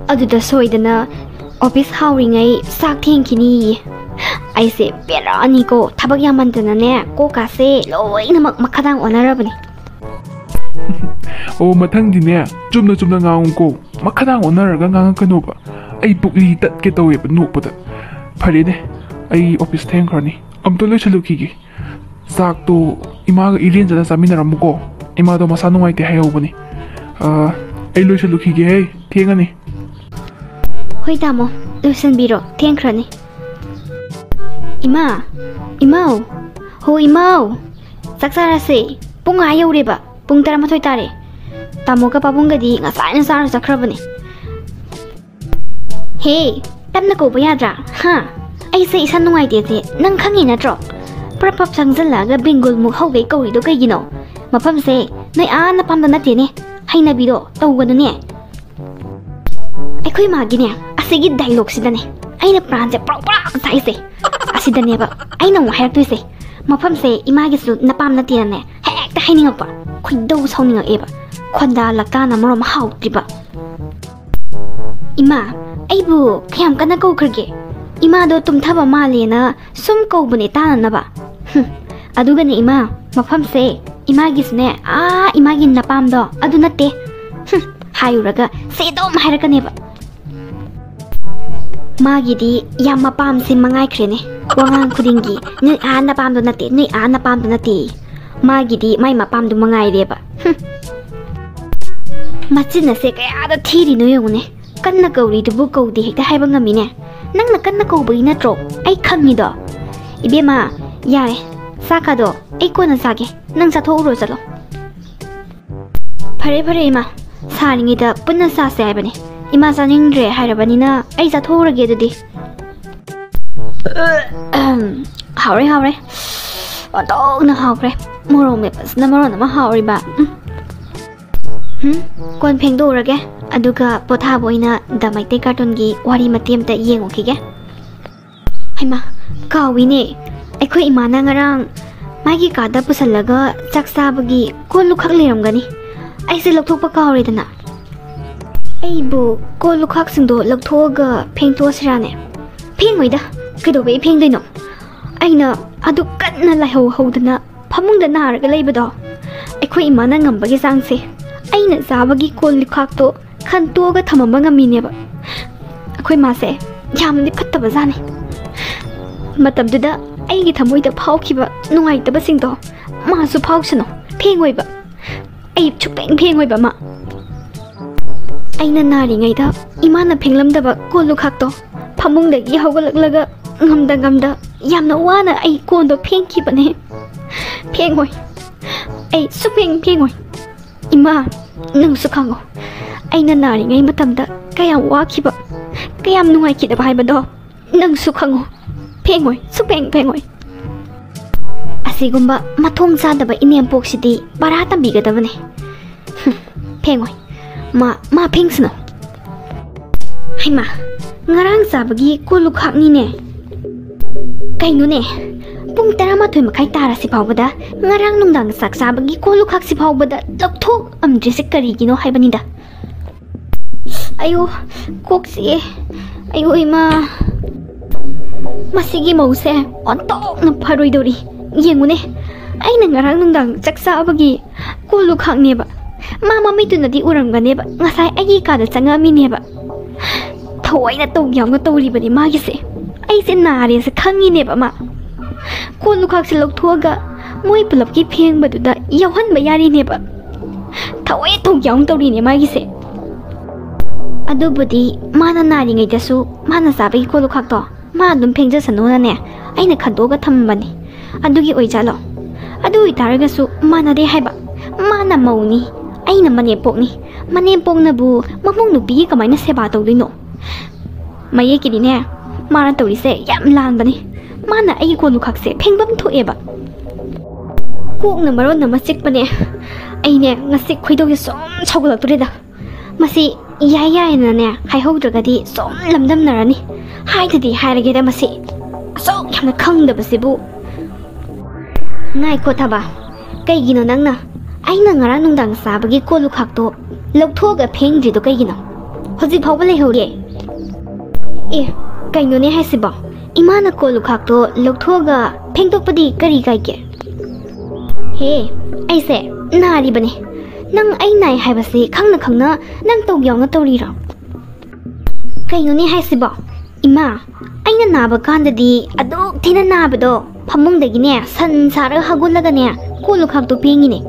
ꯑꯗꯨꯗ ꯁꯣꯏꯗꯅ ꯑꯣꯐꯤꯁ ꯍꯥꯎꯔꯤꯉꯩ ꯆꯥꯛ ꯊꯦꯡꯈꯤꯅꯤꯌꯦ꯫ ꯑꯩꯁꯦ ꯕꯦꯔꯥꯅꯤꯀꯣ, ꯊꯕꯛ ꯌꯥꯝꯃꯟꯗꯅꯅꯦ ꯀꯣꯛꯀꯥꯁꯦ ꯂꯣꯏꯅꯃꯛ ꯃꯈꯥꯗꯥꯡ ꯑꯣꯟꯅꯔꯕꯅꯦ꯫ ꯑꯣ, ꯃꯊꯪꯗꯤꯅꯦ ꯆꯨꯝꯅ ꯆꯨꯝꯅ ꯉꯥꯡꯉꯨꯀꯣ, ꯃꯈꯥꯗꯥꯡ ꯑꯣꯟꯅꯔꯒ ꯉꯥꯡꯉꯛꯀꯅꯣꯕ꯫ ꯑꯩ ꯄꯨꯛꯂꯤ ꯇꯠꯀꯦ ꯇꯧꯋꯦꯕ ꯅꯣꯛꯄꯗ꯫ ꯐꯔꯦꯅꯦ, ꯑꯩ ꯑꯣꯐꯤꯁ ꯊꯦꯡꯈ꯭ꯔꯅꯤ, ꯑꯝꯇ ꯂꯣꯏꯁꯤꯜꯂꯨꯈꯤꯒꯦ꯫ ꯆꯥꯛꯇꯣ ꯏꯃꯥꯒ ꯏꯔꯦꯟꯖꯅ ꯆꯥꯃꯤꯟꯅꯔꯝꯃꯨꯀꯣ꯫ ꯏꯃꯥꯗꯣ ꯃꯁꯥ ꯅꯨꯡꯉꯥꯏꯇꯦ ꯍꯥꯏꯍꯧꯕꯅꯤ꯫ ꯑ, ꯑꯩ ꯂꯣꯏꯁꯤꯜꯂꯨꯈꯤꯒꯦꯍꯦ, ꯊꯦꯡꯉꯅꯤ꯫ ꯍꯣꯏ ꯇꯥꯃꯣ, ꯂꯣꯏꯁꯤꯟꯕꯤꯔꯣ, ꯊꯦꯡꯈ꯭ꯔꯅꯤ꯫ ꯏꯃꯥ, ꯏꯃꯥꯎ, ꯍꯣ ꯏꯃꯥꯎ, ꯆꯥꯛ ꯆꯥꯔꯁꯦ꯫ ꯄꯨꯡ ꯑꯥ ꯌꯧꯔꯦꯕ, ꯄꯨꯡ ꯇꯔꯥꯃꯥꯊꯣꯏ ꯇꯥꯔꯦ꯫ ꯇꯥꯃꯣꯒ ꯄꯥꯕꯨꯡꯒꯗꯤ ꯉꯁꯥꯏꯅ ꯆꯥꯔ ꯆꯠꯈ꯭ꯔꯕꯅꯦ꯫ ꯍꯦ, ꯇꯞꯅ ꯀꯧꯕ ꯌꯥꯗ꯭ꯔꯥ? ꯍꯥ? ꯑꯩꯁꯦ ꯏꯁꯥ ꯅꯨꯡꯉꯥꯏꯇꯦꯁꯦ ꯅꯪ ꯈꯪꯉꯤ ꯅꯠꯇ꯭ꯔꯣ? ꯄ꯭ꯔꯞ ꯄ꯭ꯔꯞ ꯆꯪꯁꯤꯜꯂꯛꯑꯒ ꯕꯦꯡꯒꯨꯜꯃꯨꯛ ꯍꯧꯒꯩ ꯀꯧꯔꯤꯗꯣ ꯀꯩꯒꯤꯅꯣ? ꯃꯐꯝꯁꯦ ꯅꯣꯏ ꯑꯥ ꯅꯄꯥꯝꯗ ꯅꯠꯇꯦꯅꯦ꯫ ꯍꯩꯅꯕꯤꯗꯣ ꯇꯧꯒꯅꯨꯅꯦ꯫ ꯑꯩꯈꯣꯏ ꯃꯥꯒꯤꯅꯦ, ꯑꯁꯤꯒꯤ ꯗꯥꯏꯂꯣꯛꯁꯤꯗꯅꯦ ꯑꯩꯅ ꯄ꯭ꯔꯥꯟꯁꯦ ꯄ꯭ꯔꯣꯛ ꯄ꯭ꯔꯣꯛ ꯆꯥꯛꯏꯁꯦ꯫ ꯑꯁꯤꯗꯅꯦꯕ ꯑꯩꯅ ꯑꯃꯨꯛ ꯍꯥꯏꯔꯛꯇꯣꯏꯁꯦ꯫ ꯃꯐꯝꯁꯦ ꯏꯃꯥꯒꯤꯁꯨ ꯅꯄꯥꯝ ꯅꯠꯇꯦꯅꯅꯦ ꯍꯦꯛꯇ ꯍꯥꯏꯅꯤꯡꯉꯛꯄ꯫ ꯈꯣꯏꯗꯧ ꯁꯥꯎꯅꯤꯡꯉꯛꯑꯦꯕ꯫ ꯈꯣꯟꯗꯥ ꯂꯛꯇꯥꯅ ꯃꯔꯣꯝ ꯍꯥꯎꯇ꯭ꯔꯤꯕ꯫ ꯏꯃꯥ, ꯑꯩꯕꯨ ꯀꯌꯥꯝ ꯀꯟꯅ ꯀꯧꯈ꯭ꯔꯒꯦ? ꯏꯃꯥꯗꯣ ꯇꯨꯝꯊꯕ ꯃꯥꯜꯂꯦꯅ ꯁꯨꯝ ꯀꯧꯕꯅꯦ ꯇꯥꯅꯅꯕ꯫ ꯍꯨꯝ, ꯑꯗꯨꯒꯅꯦ ꯏꯃꯥ, ꯃꯐꯝꯁꯦ ꯏꯃꯥꯒꯤꯁꯨꯅꯦ, ꯑꯥ ꯏꯃꯥꯒꯤ ꯅꯄꯥꯝꯗꯣ ꯑꯗꯨ ꯅꯠꯇꯦ꯫ ꯍꯨꯝ, ꯍꯥꯏꯔꯨꯔꯒ ꯁꯦ ꯑꯗꯨꯝ ꯍꯥꯏꯔꯛꯀꯅꯦꯕ꯫ ꯃꯥꯒꯤꯗꯤ ꯌꯥꯝ ꯃꯄꯥꯝꯁꯦ ꯃꯉꯥꯏꯈ꯭ꯔꯦꯅꯦ꯫ ꯋꯥꯉꯥꯡ ꯈꯨꯗꯤꯡꯒꯤ "ꯅꯣꯏ ꯑꯥ ꯅꯄꯥꯝꯗꯣ ꯅꯠꯇꯦ, ꯅꯣꯏ ꯑꯥ ꯅꯄꯥꯝꯗꯣ ꯅꯠꯇꯦ"꯫ ꯃꯥꯒꯤꯗꯤ ꯃꯥꯏ ꯃꯄꯥꯝꯗꯨ ꯃꯉꯥꯏꯔꯦꯕ꯫ ꯍꯨꯝ꯫ ꯃꯆꯤꯟ ꯑꯁꯦ ꯀꯌꯥꯗ ꯊꯤꯔꯤꯅꯣ ꯌꯦꯡꯉꯨꯅꯦ꯫ ꯀꯟꯅ ꯀꯧꯔꯤꯗꯨꯕꯨ ꯀꯧꯗꯦ ꯍꯦꯛꯇ ꯍꯥꯏꯕ ꯉꯝꯃꯤꯅꯦ꯫ ꯅꯪꯅ ꯀꯟꯅ ꯀꯧꯕꯒꯤ ꯅꯠꯇ꯭ꯔꯣ ꯑꯩ ꯈꯪꯉꯤꯗꯣ? ꯏꯕꯦꯝꯃ, ꯌꯥꯔꯦ, ꯆꯥꯛꯀꯗꯣ ꯑꯩ ꯀꯣꯟꯅ ꯆꯥꯒꯦ, ꯅꯪ ꯆꯥꯊꯣꯛꯎꯔꯣ ꯆꯠꯂꯣ꯫ ꯐꯔꯦ ꯐꯔꯦ ꯏꯃꯥ, ꯁꯥꯔꯤꯉꯩꯗ ꯄꯨꯟꯅ ꯆꯥꯁꯦ ꯍꯥꯏꯕꯅꯦ꯫ ꯏꯃꯥ ꯆꯥꯅꯤꯡꯗ꯭ꯔꯦ ꯍꯥꯏꯔꯕꯅꯤꯅ ꯑꯩ ꯆꯥꯊꯣꯛꯎꯔꯒꯦ ꯑꯗꯨꯗꯤ꯫ ꯍꯥꯎꯔꯦ ꯍꯥꯎꯔꯦ, ꯑꯣꯟꯊꯣꯛꯅ ꯍꯥꯎꯈ꯭ꯔꯦ꯫ ꯃꯣꯔꯣꯛ ꯃꯦꯠꯄꯁꯤꯅ ꯃꯔꯣꯟ ꯑꯃ ꯍꯥꯎꯔꯤꯕ꯫ ꯎꯝ꯫ ꯍꯨꯝ, ꯀꯣꯟ ꯐꯦꯡꯗꯣꯛꯎꯔꯒꯦ, ꯑꯗꯨꯒ ꯄꯣꯊꯥꯕ ꯑꯣꯏꯅ ꯗ ꯃꯩꯇꯩ ꯀꯥꯔꯇꯨꯟꯒꯤ ꯋꯥꯔꯤ ꯃꯇꯦꯛ ꯑꯝꯇ ꯌꯦꯡꯉꯨꯈꯤꯒꯦ꯫ ꯍꯩꯃꯥ, ꯀꯥꯎꯏꯅꯦ, ꯑꯩꯈꯣꯏ ꯏꯃꯥꯅ ꯉꯔꯥꯡ ꯃꯥꯒꯤ ꯀꯥꯗ ꯄꯨꯁꯜꯂꯒ ꯆꯥꯛ ꯆꯥꯕꯒꯤ ꯀꯣꯜ ꯂꯨꯈꯥꯛ ꯂꯩꯔꯝꯒꯅꯤ꯫ ꯑꯩꯁꯦ ꯂꯧꯊꯣꯛꯄ ꯀꯥꯎꯔꯦꯗꯅ꯫ ꯑꯩꯕꯨ ꯀꯣꯜ ꯂꯨꯈꯥꯛꯁꯤꯡꯗꯣ ꯂꯧꯊꯣꯛꯑꯒ ꯐꯦꯡꯊꯣꯛꯑꯁꯤꯔꯥꯅꯦ? ꯐꯦꯡꯉꯣꯏꯗ, ꯀꯩꯗꯧꯕꯩ ꯐꯦꯡꯗꯣꯏꯅꯣ? ꯑꯩꯅ ꯑꯗꯨ ꯀꯟꯅ ꯂꯥꯏꯍꯧ ꯍꯧꯗꯅ ꯐꯃꯨꯡꯗ ꯅꯥꯔꯒ ꯂꯩꯕꯗꯣ, ꯑꯩꯈꯣꯏ ꯏꯃꯥꯅ ꯉꯝꯕꯒꯤ ꯆꯥꯡꯁꯦ꯫ ꯑꯩꯅ ꯆꯥꯕꯒꯤ ꯀꯣꯜ ꯂꯨꯈꯥꯛꯇꯣ ꯈꯟꯇꯣꯛꯑꯒ ꯊꯝꯃꯝꯕ ꯉꯝꯃꯤꯅꯦꯕ꯫ ꯑꯩꯈꯣꯏ ꯃꯥꯁꯦ ꯌꯥꯝꯅꯗꯤ ꯐꯠꯇꯕ ꯖꯥꯠꯅꯤ꯫ ꯃꯇꯝꯗꯨꯗ ꯑꯩꯒꯤ ꯊꯃꯣꯏꯗ ꯐꯥꯎꯈꯤꯕ ꯅꯨꯡꯉꯥꯏꯇꯕꯁꯤꯡꯗꯣ ꯃꯥꯁꯨ ꯐꯥꯎꯁꯅꯨ꯫ ꯐꯦꯡꯉꯣꯏꯕ꯫ ꯑꯩ ꯁꯨꯛꯐꯦꯡ ꯐꯦꯡꯉꯣꯏꯕ ꯃꯥ꯫ ꯑꯩꯅ ꯅꯥꯔꯤꯉꯩꯗ ꯏꯃꯥꯅ ꯐꯦꯡꯂꯝꯗꯕ ꯀꯣꯜ ꯂꯨꯈꯥꯛꯇꯣ ꯐꯃꯨꯡꯗꯒꯤ ꯍꯧꯒꯠꯂꯛꯂꯒ ꯉꯝꯗ ꯉꯝꯗ ꯌꯥꯝꯅ ꯋꯥꯅ ꯑꯩ ꯀꯣꯟꯗꯣ ꯐꯦꯡꯈꯤꯕꯅꯦ꯫ ꯐꯦꯡꯉꯣꯏ꯫ ꯑꯩ ꯁꯨꯛꯐꯦꯡ ꯐꯦꯡꯉꯣꯏ꯫ ꯏꯃꯥ, ꯅꯪꯁꯨ ꯈꯪꯉꯣ, ꯑꯩꯅ ꯅꯥꯔꯤꯉꯩ ꯃꯇꯝꯗ ꯀꯌꯥꯝ ꯋꯥꯈꯤꯕ, ꯀꯌꯥꯝ ꯅꯨꯡꯉꯥꯏꯈꯤꯗꯕ ꯍꯥꯏꯕꯗꯣ ꯅꯪꯁꯨ ꯈꯪꯉꯣ꯫ ꯐꯦꯡꯉꯣꯏ, ꯁꯨꯛꯐꯦꯡ ꯐꯦꯡꯉꯣꯏ꯫ ꯑꯁꯤꯒꯨꯝꯕ ꯃꯊꯣꯡ ꯆꯥꯗꯕ ꯏꯅꯦꯝꯄꯣꯛꯁꯤꯗꯤ ꯄꯔꯥ ꯇꯝꯕꯤꯒꯗꯕꯅꯦ꯫ ꯍꯨꯝ, ꯐꯦꯡꯉꯣꯏ꯫ ꯃꯥ, ꯃꯥ ꯐꯦꯡꯁꯅꯨ꯫ ꯍꯩꯃꯥ, ꯉꯔꯥꯡ ꯆꯥꯕꯒꯤ ꯀꯣꯜ ꯂꯨꯈꯥꯛꯅꯤꯅꯦ꯫ ꯀꯩꯅꯣꯅꯦ, ꯄꯨꯡ ꯇꯔꯥꯃꯥꯊꯣꯏ ꯃꯈꯥꯏ ꯇꯥꯔꯁꯤ ꯐꯥꯎꯕꯗ, ꯉꯔꯥꯡ ꯅꯨꯡꯗꯥꯡ ꯆꯥꯛ ꯆꯥꯕꯒꯤ ꯀꯣꯜ ꯂꯨꯈꯥꯛꯁꯤ ꯐꯥꯎꯕꯗ ꯂꯧꯊꯣꯛꯑꯝꯗ꯭ꯔꯤꯁꯦ ꯀꯔꯤꯒꯤꯅꯣ ꯍꯥꯏꯕꯅꯤꯗ꯫ ꯑꯌꯣ, ꯀꯣꯛ ꯆꯤꯛꯑꯦ꯫ ꯑꯌꯣ ꯏꯃꯥ꯫ ꯃꯁꯤꯒꯤ ꯃꯧꯁꯦ ꯑꯣꯟꯊꯣꯛꯅ ꯐꯔꯣꯏꯗꯧꯔꯤ꯫ ꯌꯦꯡꯉꯨꯅꯦ, ꯑꯩꯅ ꯉꯔꯥꯡ ꯅꯨꯡꯗꯥꯡ ꯆꯥꯛ ꯆꯥꯕꯒꯤ ꯀꯣꯜ ꯂꯨꯈꯥꯛꯅꯦꯕ꯫ ꯃꯥ ꯃꯃꯤꯠꯇꯨꯅꯗꯤ ꯎꯔꯝꯒꯅꯦꯕ, ꯉꯁꯥꯏ ꯑꯩꯒꯤ ꯀꯥꯗ ꯆꯪꯉꯛꯑꯝꯃꯤꯅꯦꯕ꯫ ꯊꯑꯣꯏꯅ ꯇꯧ ꯌꯥꯎꯅ ꯇꯧꯔꯤꯕꯅꯤ ꯃꯥꯒꯤꯁꯦ꯫ ꯑꯩꯁꯦ ꯅꯥꯔꯦꯁꯦ ꯈꯪꯉꯤꯅꯦꯕ ꯃꯥ꯫ ꯀꯣꯜ ꯂꯨꯈꯥꯛꯁꯦ ꯂꯧꯊꯣꯛꯑꯒ ꯃꯣꯏ ꯄꯨꯂꯞꯀꯤ ꯐꯦꯡꯕꯗꯨꯗ ꯌꯥꯎꯍꯟꯕ ꯌꯥꯔꯤꯅꯦꯕ꯫ ꯊꯑꯣꯏ ꯊꯣꯛ ꯌꯥꯎꯅ ꯇꯧꯔꯤꯅꯦ ꯃꯥꯒꯤꯁꯦ꯫ ꯑꯗꯨꯕꯨꯗꯤ ꯃꯥꯅ ꯅꯥꯔꯤꯉꯩꯗꯁꯨ ꯃꯥꯅ ꯆꯥꯕꯒꯤ ꯀꯣꯜ ꯂꯨꯈꯥꯛꯇꯣ ꯃꯥ ꯑꯗꯨꯝ ꯐꯦꯡꯖꯁꯅꯨꯅꯅꯦ, ꯑꯩꯅ ꯈꯟꯗꯣꯛꯑꯒ ꯊꯝꯕꯅꯤ꯫ ꯑꯗꯨꯒꯤ ꯑꯣꯏꯖꯥꯠꯂꯣ? ꯑꯗꯨ ꯑꯣꯏꯇꯥꯔꯒꯁꯨ ꯃꯥꯟꯅꯗꯦ ꯍꯥꯏꯕ꯫ ꯃꯥꯅ ꯃꯧꯅꯤ, ꯑꯩꯅ ꯃꯅꯦꯝꯄꯣꯛꯅꯤ꯫ ꯃꯅꯦꯝꯄꯣꯛꯅꯕꯨ ꯃꯃꯧ ꯅꯨꯄꯤꯒꯤ ꯀꯃꯥꯏꯅ ꯁꯦꯕꯥ ꯇꯧꯗꯣꯏꯅꯣ? ꯃꯌꯦꯛꯀꯤꯗꯤꯅꯦ, ꯃꯥꯅ ꯇꯧꯔꯤꯁꯦ ꯌꯥꯝ ꯂꯥꯟꯕꯅꯤ꯫ ꯃꯥꯅ ꯑꯩꯒꯤ ꯀꯣꯜ ꯂꯨꯈꯥꯛꯁꯦ ꯐꯦꯡꯐꯝ ꯊꯣꯛꯑꯦꯕ꯫ ꯀꯣꯛꯅ ꯃꯔꯣꯟ ꯑꯃ ꯆꯤꯛꯄꯅꯦ꯫ ꯑꯩꯅꯦ, ꯉꯁꯤ ꯈꯣꯏꯗꯧꯁꯦ ꯁꯨꯝ ꯁꯧꯒꯠꯂꯛꯇꯣꯔꯦꯗ꯫ ꯃꯁꯤ ꯌꯥꯏ ꯌꯥꯏꯅꯅꯦ ꯍꯥꯏꯍꯧꯗ꯭ꯔꯒꯗꯤ ꯁꯨꯝ ꯂꯝꯗꯝꯅꯔꯅꯤ꯫ ꯍꯥꯏꯗꯗꯤ ꯍꯥꯏꯔꯒꯦꯗ ꯃꯁꯤ꯫ ꯑꯁꯨꯛ ꯌꯥꯝꯅ ꯈꯪꯗꯕꯁꯤꯕꯨ꯫ ꯉꯥꯏꯈꯣ ꯊꯕ, ꯀꯩꯒꯤꯅꯣ ꯅꯪꯅ ꯑꯩꯅ ꯉꯔꯥꯡ ꯅꯨꯡꯗꯥꯡ ꯆꯥꯕꯒꯤ ꯀꯣꯜ ꯂꯨꯈꯥꯛꯇꯣ ꯂꯧꯊꯣꯛꯑꯒ ꯐꯦꯡꯗ꯭ꯔꯤꯗꯣ ꯀꯩꯒꯤꯅꯣ? ꯍꯧꯖꯤꯛ ꯐꯥꯎꯕ ꯂꯩꯍꯧꯔꯤ꯫ ꯑꯦ, ꯀꯩꯅꯣꯅꯦ ꯍꯥꯏꯁꯤꯕꯣ? ꯏꯃꯥꯅ ꯀꯣꯜ ꯂꯨꯈꯥꯛꯇꯣ ꯂꯧꯊꯣꯛꯑꯒ ꯐꯦꯡꯗꯣꯛꯄꯗꯤ ꯀꯔꯤ ꯀꯥꯏꯒꯦ? ꯍꯦ, ꯑꯩꯁꯦ ꯅꯥꯔꯤꯕꯅꯦ꯫ ꯅꯪ ꯑꯩ ꯅꯥꯏ ꯍꯥꯏꯕꯁꯤ ꯈꯪꯅ ꯈꯪꯅ ꯅꯪ ꯇꯧ ꯌꯥꯎꯅ ꯇꯧꯔꯤꯔꯣ? ꯀꯩꯅꯣꯅꯦ ꯍꯥꯏꯁꯤꯕꯣ? ꯏꯃꯥ, ꯑꯩꯅ ꯅꯥꯕ ꯀꯥꯟꯗꯗꯤ ꯑꯗꯨꯛ ꯊꯤꯅ ꯅꯥꯕꯗꯣ, ꯐꯃꯨꯡꯗꯒꯤꯅꯦ ꯁꯟ ꯁꯥꯔꯒ ꯍꯧꯒꯠꯂꯒꯅꯦ ꯀꯣꯜ ꯂꯨꯈꯥꯛꯇꯣ ꯐꯦꯡꯉꯤꯅꯦ꯫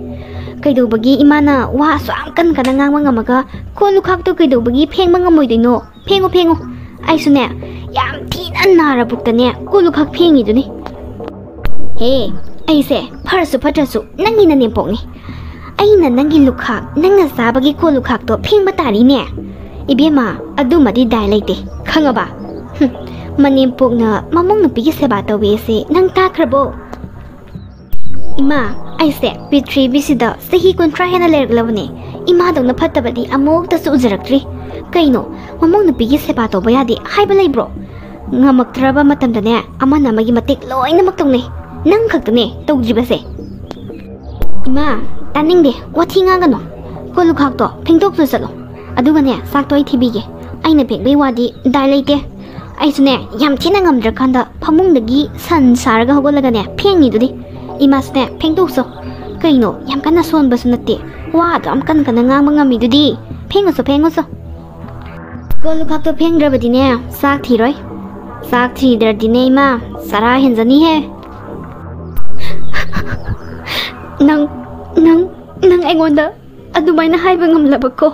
ꯀꯩꯗꯧꯕꯒꯤ ꯏꯃꯥꯅ ꯋꯥ ꯑꯁꯨꯛ ꯌꯥꯝ ꯀꯟ ꯀꯟꯅ ꯉꯥꯡꯕ ꯉꯝꯃꯒ ꯀꯣꯜ ꯂꯨꯈꯥꯛꯇꯣ ꯀꯩꯗꯧꯕꯒꯤ ꯐꯦꯡꯕ ꯉꯝꯃꯣꯏꯗꯣꯏꯅꯣ? ꯐꯦꯡꯉꯨ, ꯐꯦꯡꯉꯨ꯫ ꯑꯩꯁꯨꯅꯦ ꯌꯥꯝ ꯊꯤꯅ ꯅꯥꯔꯕꯨꯛꯇꯅꯦ ꯀꯣꯜ ꯂꯨꯈꯥꯛ ꯐꯦꯡꯉꯤꯗꯨꯅꯤ꯫ ꯍꯦ, ꯑꯩꯁꯦ ꯐꯔꯁꯨ ꯐꯠꯇ꯭ꯔꯁꯨ ꯅꯪꯒꯤ ꯅꯅꯦꯝꯄꯣꯛꯅꯤ꯫ ꯑꯩꯅ ꯅꯪꯒꯤ ꯂꯨꯈꯥꯛ, ꯅꯪꯅ ꯆꯥꯕꯒꯤ ꯀꯣꯜ ꯂꯨꯈꯥꯛꯇꯣ ꯐꯦꯡꯕ ꯇꯥꯔꯤꯅꯦ꯫ ꯏꯕꯦꯝꯃ, ꯑꯗꯨꯃꯗꯤ ꯗꯥꯏ ꯂꯩꯇꯦ, ꯈꯪꯉꯕ? ꯍꯨꯝ, ꯃꯅꯦꯝꯄꯣꯛꯅ ꯃꯃꯧ ꯅꯨꯄꯤꯒꯤ ꯁꯦꯕꯥ ꯇꯧꯋꯦꯁꯦ ꯅꯪ ꯇꯥꯈ꯭ꯔꯕꯣ? ꯏꯃꯥ, ꯑꯩꯁꯦ ꯄ꯭ꯔꯤꯊꯤꯕꯤꯁꯤꯗ ꯆꯍꯤ ꯀꯨꯟꯊ꯭ꯔꯥ ꯍꯦꯟꯅ ꯂꯩꯔꯛꯂꯕꯅꯦ꯫ ꯏꯃꯥꯗꯧꯅ ꯐꯠꯇꯕꯗꯤ ꯑꯃꯨꯛꯇꯁꯨ ꯎꯖꯔꯛꯇ꯭ꯔꯤ꯫ ꯀꯩꯅꯣ, ꯃꯃꯧ ꯅꯨꯄꯤꯒꯤ ꯁꯦꯕꯥ ꯇꯧꯕ ꯌꯥꯗꯦ ꯍꯥꯏꯕ ꯂꯩꯕ꯭ꯔꯣ? ꯉꯝꯃꯛꯇ꯭ꯔꯕ ꯃꯇꯝꯗꯅꯦ, ꯑꯃꯅ ꯑꯃꯒꯤ ꯃꯇꯦꯡ ꯂꯣꯏꯅꯃꯛ ꯇꯧꯅꯩ꯫ ꯅꯪ ꯈꯛꯇꯅꯦ ꯇꯧꯗ꯭ꯔꯤꯕꯁꯦ꯫ ꯏꯃꯥ, ꯇꯥꯅꯤꯡꯗꯦ, ꯋꯥꯊꯤ ꯉꯥꯡꯒꯅꯨ꯫ ꯀꯣꯜ ꯂꯨꯈꯥꯛꯇꯣ ꯐꯦꯡꯗꯣꯛꯇꯨ ꯆꯠꯂꯣ꯫ ꯑꯗꯨꯒꯅꯦ, ꯆꯥꯛꯇꯣ ꯑꯩ ꯊꯤꯕꯤꯒꯦ꯫ ꯑꯩꯅ ꯐꯦꯡꯕꯩ ꯋꯥꯗꯤ ꯗꯥꯏ ꯂꯩꯇꯦ꯫ ꯑꯩꯁꯨꯅꯦ, ꯌꯥꯝ ꯊꯤꯅ ꯉꯝꯗ꯭ꯔꯀꯥꯟꯗ ꯐꯃꯨꯡꯗꯒꯤ ꯁꯟ ꯁꯥꯔꯒ ꯍꯧꯒꯠꯂꯒꯅꯦ ꯐꯦꯡꯉꯤꯗꯨꯗꯤ꯫ ꯏꯃꯥꯁꯨꯅꯦ, ꯐꯦꯡꯗꯣꯛꯆꯣ꯫ ꯀꯩꯅꯣ, ꯌꯥꯝ ꯀꯟꯅ ꯁꯣꯟꯕꯁꯨ ꯅꯠꯇꯦ, ꯋꯥ ꯑꯗꯨ ꯌꯥꯝ ꯀꯟꯅ ꯀꯟꯅ ꯉꯥꯡꯕ ꯉꯝꯃꯤꯗꯨꯗꯤ꯫ ꯐꯦꯡꯉꯨꯆꯣ, ꯐꯦꯡꯉꯨꯆꯣ꯫ ꯀꯣꯜ ꯂꯨꯈꯥꯛꯇꯣ ꯐꯦꯡꯗ꯭ꯔꯕꯗꯤꯅꯦ, ꯆꯥꯛ ꯊꯤꯔꯣꯏ꯫ ꯆꯥꯛ ꯊꯤꯗ꯭ꯔꯗꯤꯅꯦ ꯏꯃꯥ, ꯆꯔꯥ ꯍꯦꯟꯖꯅꯤꯍꯦ꯫ ꯅꯪ, ꯅꯪ, ꯅꯪ ꯑꯩꯉꯣꯟꯗ ꯑꯗꯨꯃꯥꯏꯅ ꯍꯥꯏꯕ ꯉꯝꯂꯕꯀꯣ?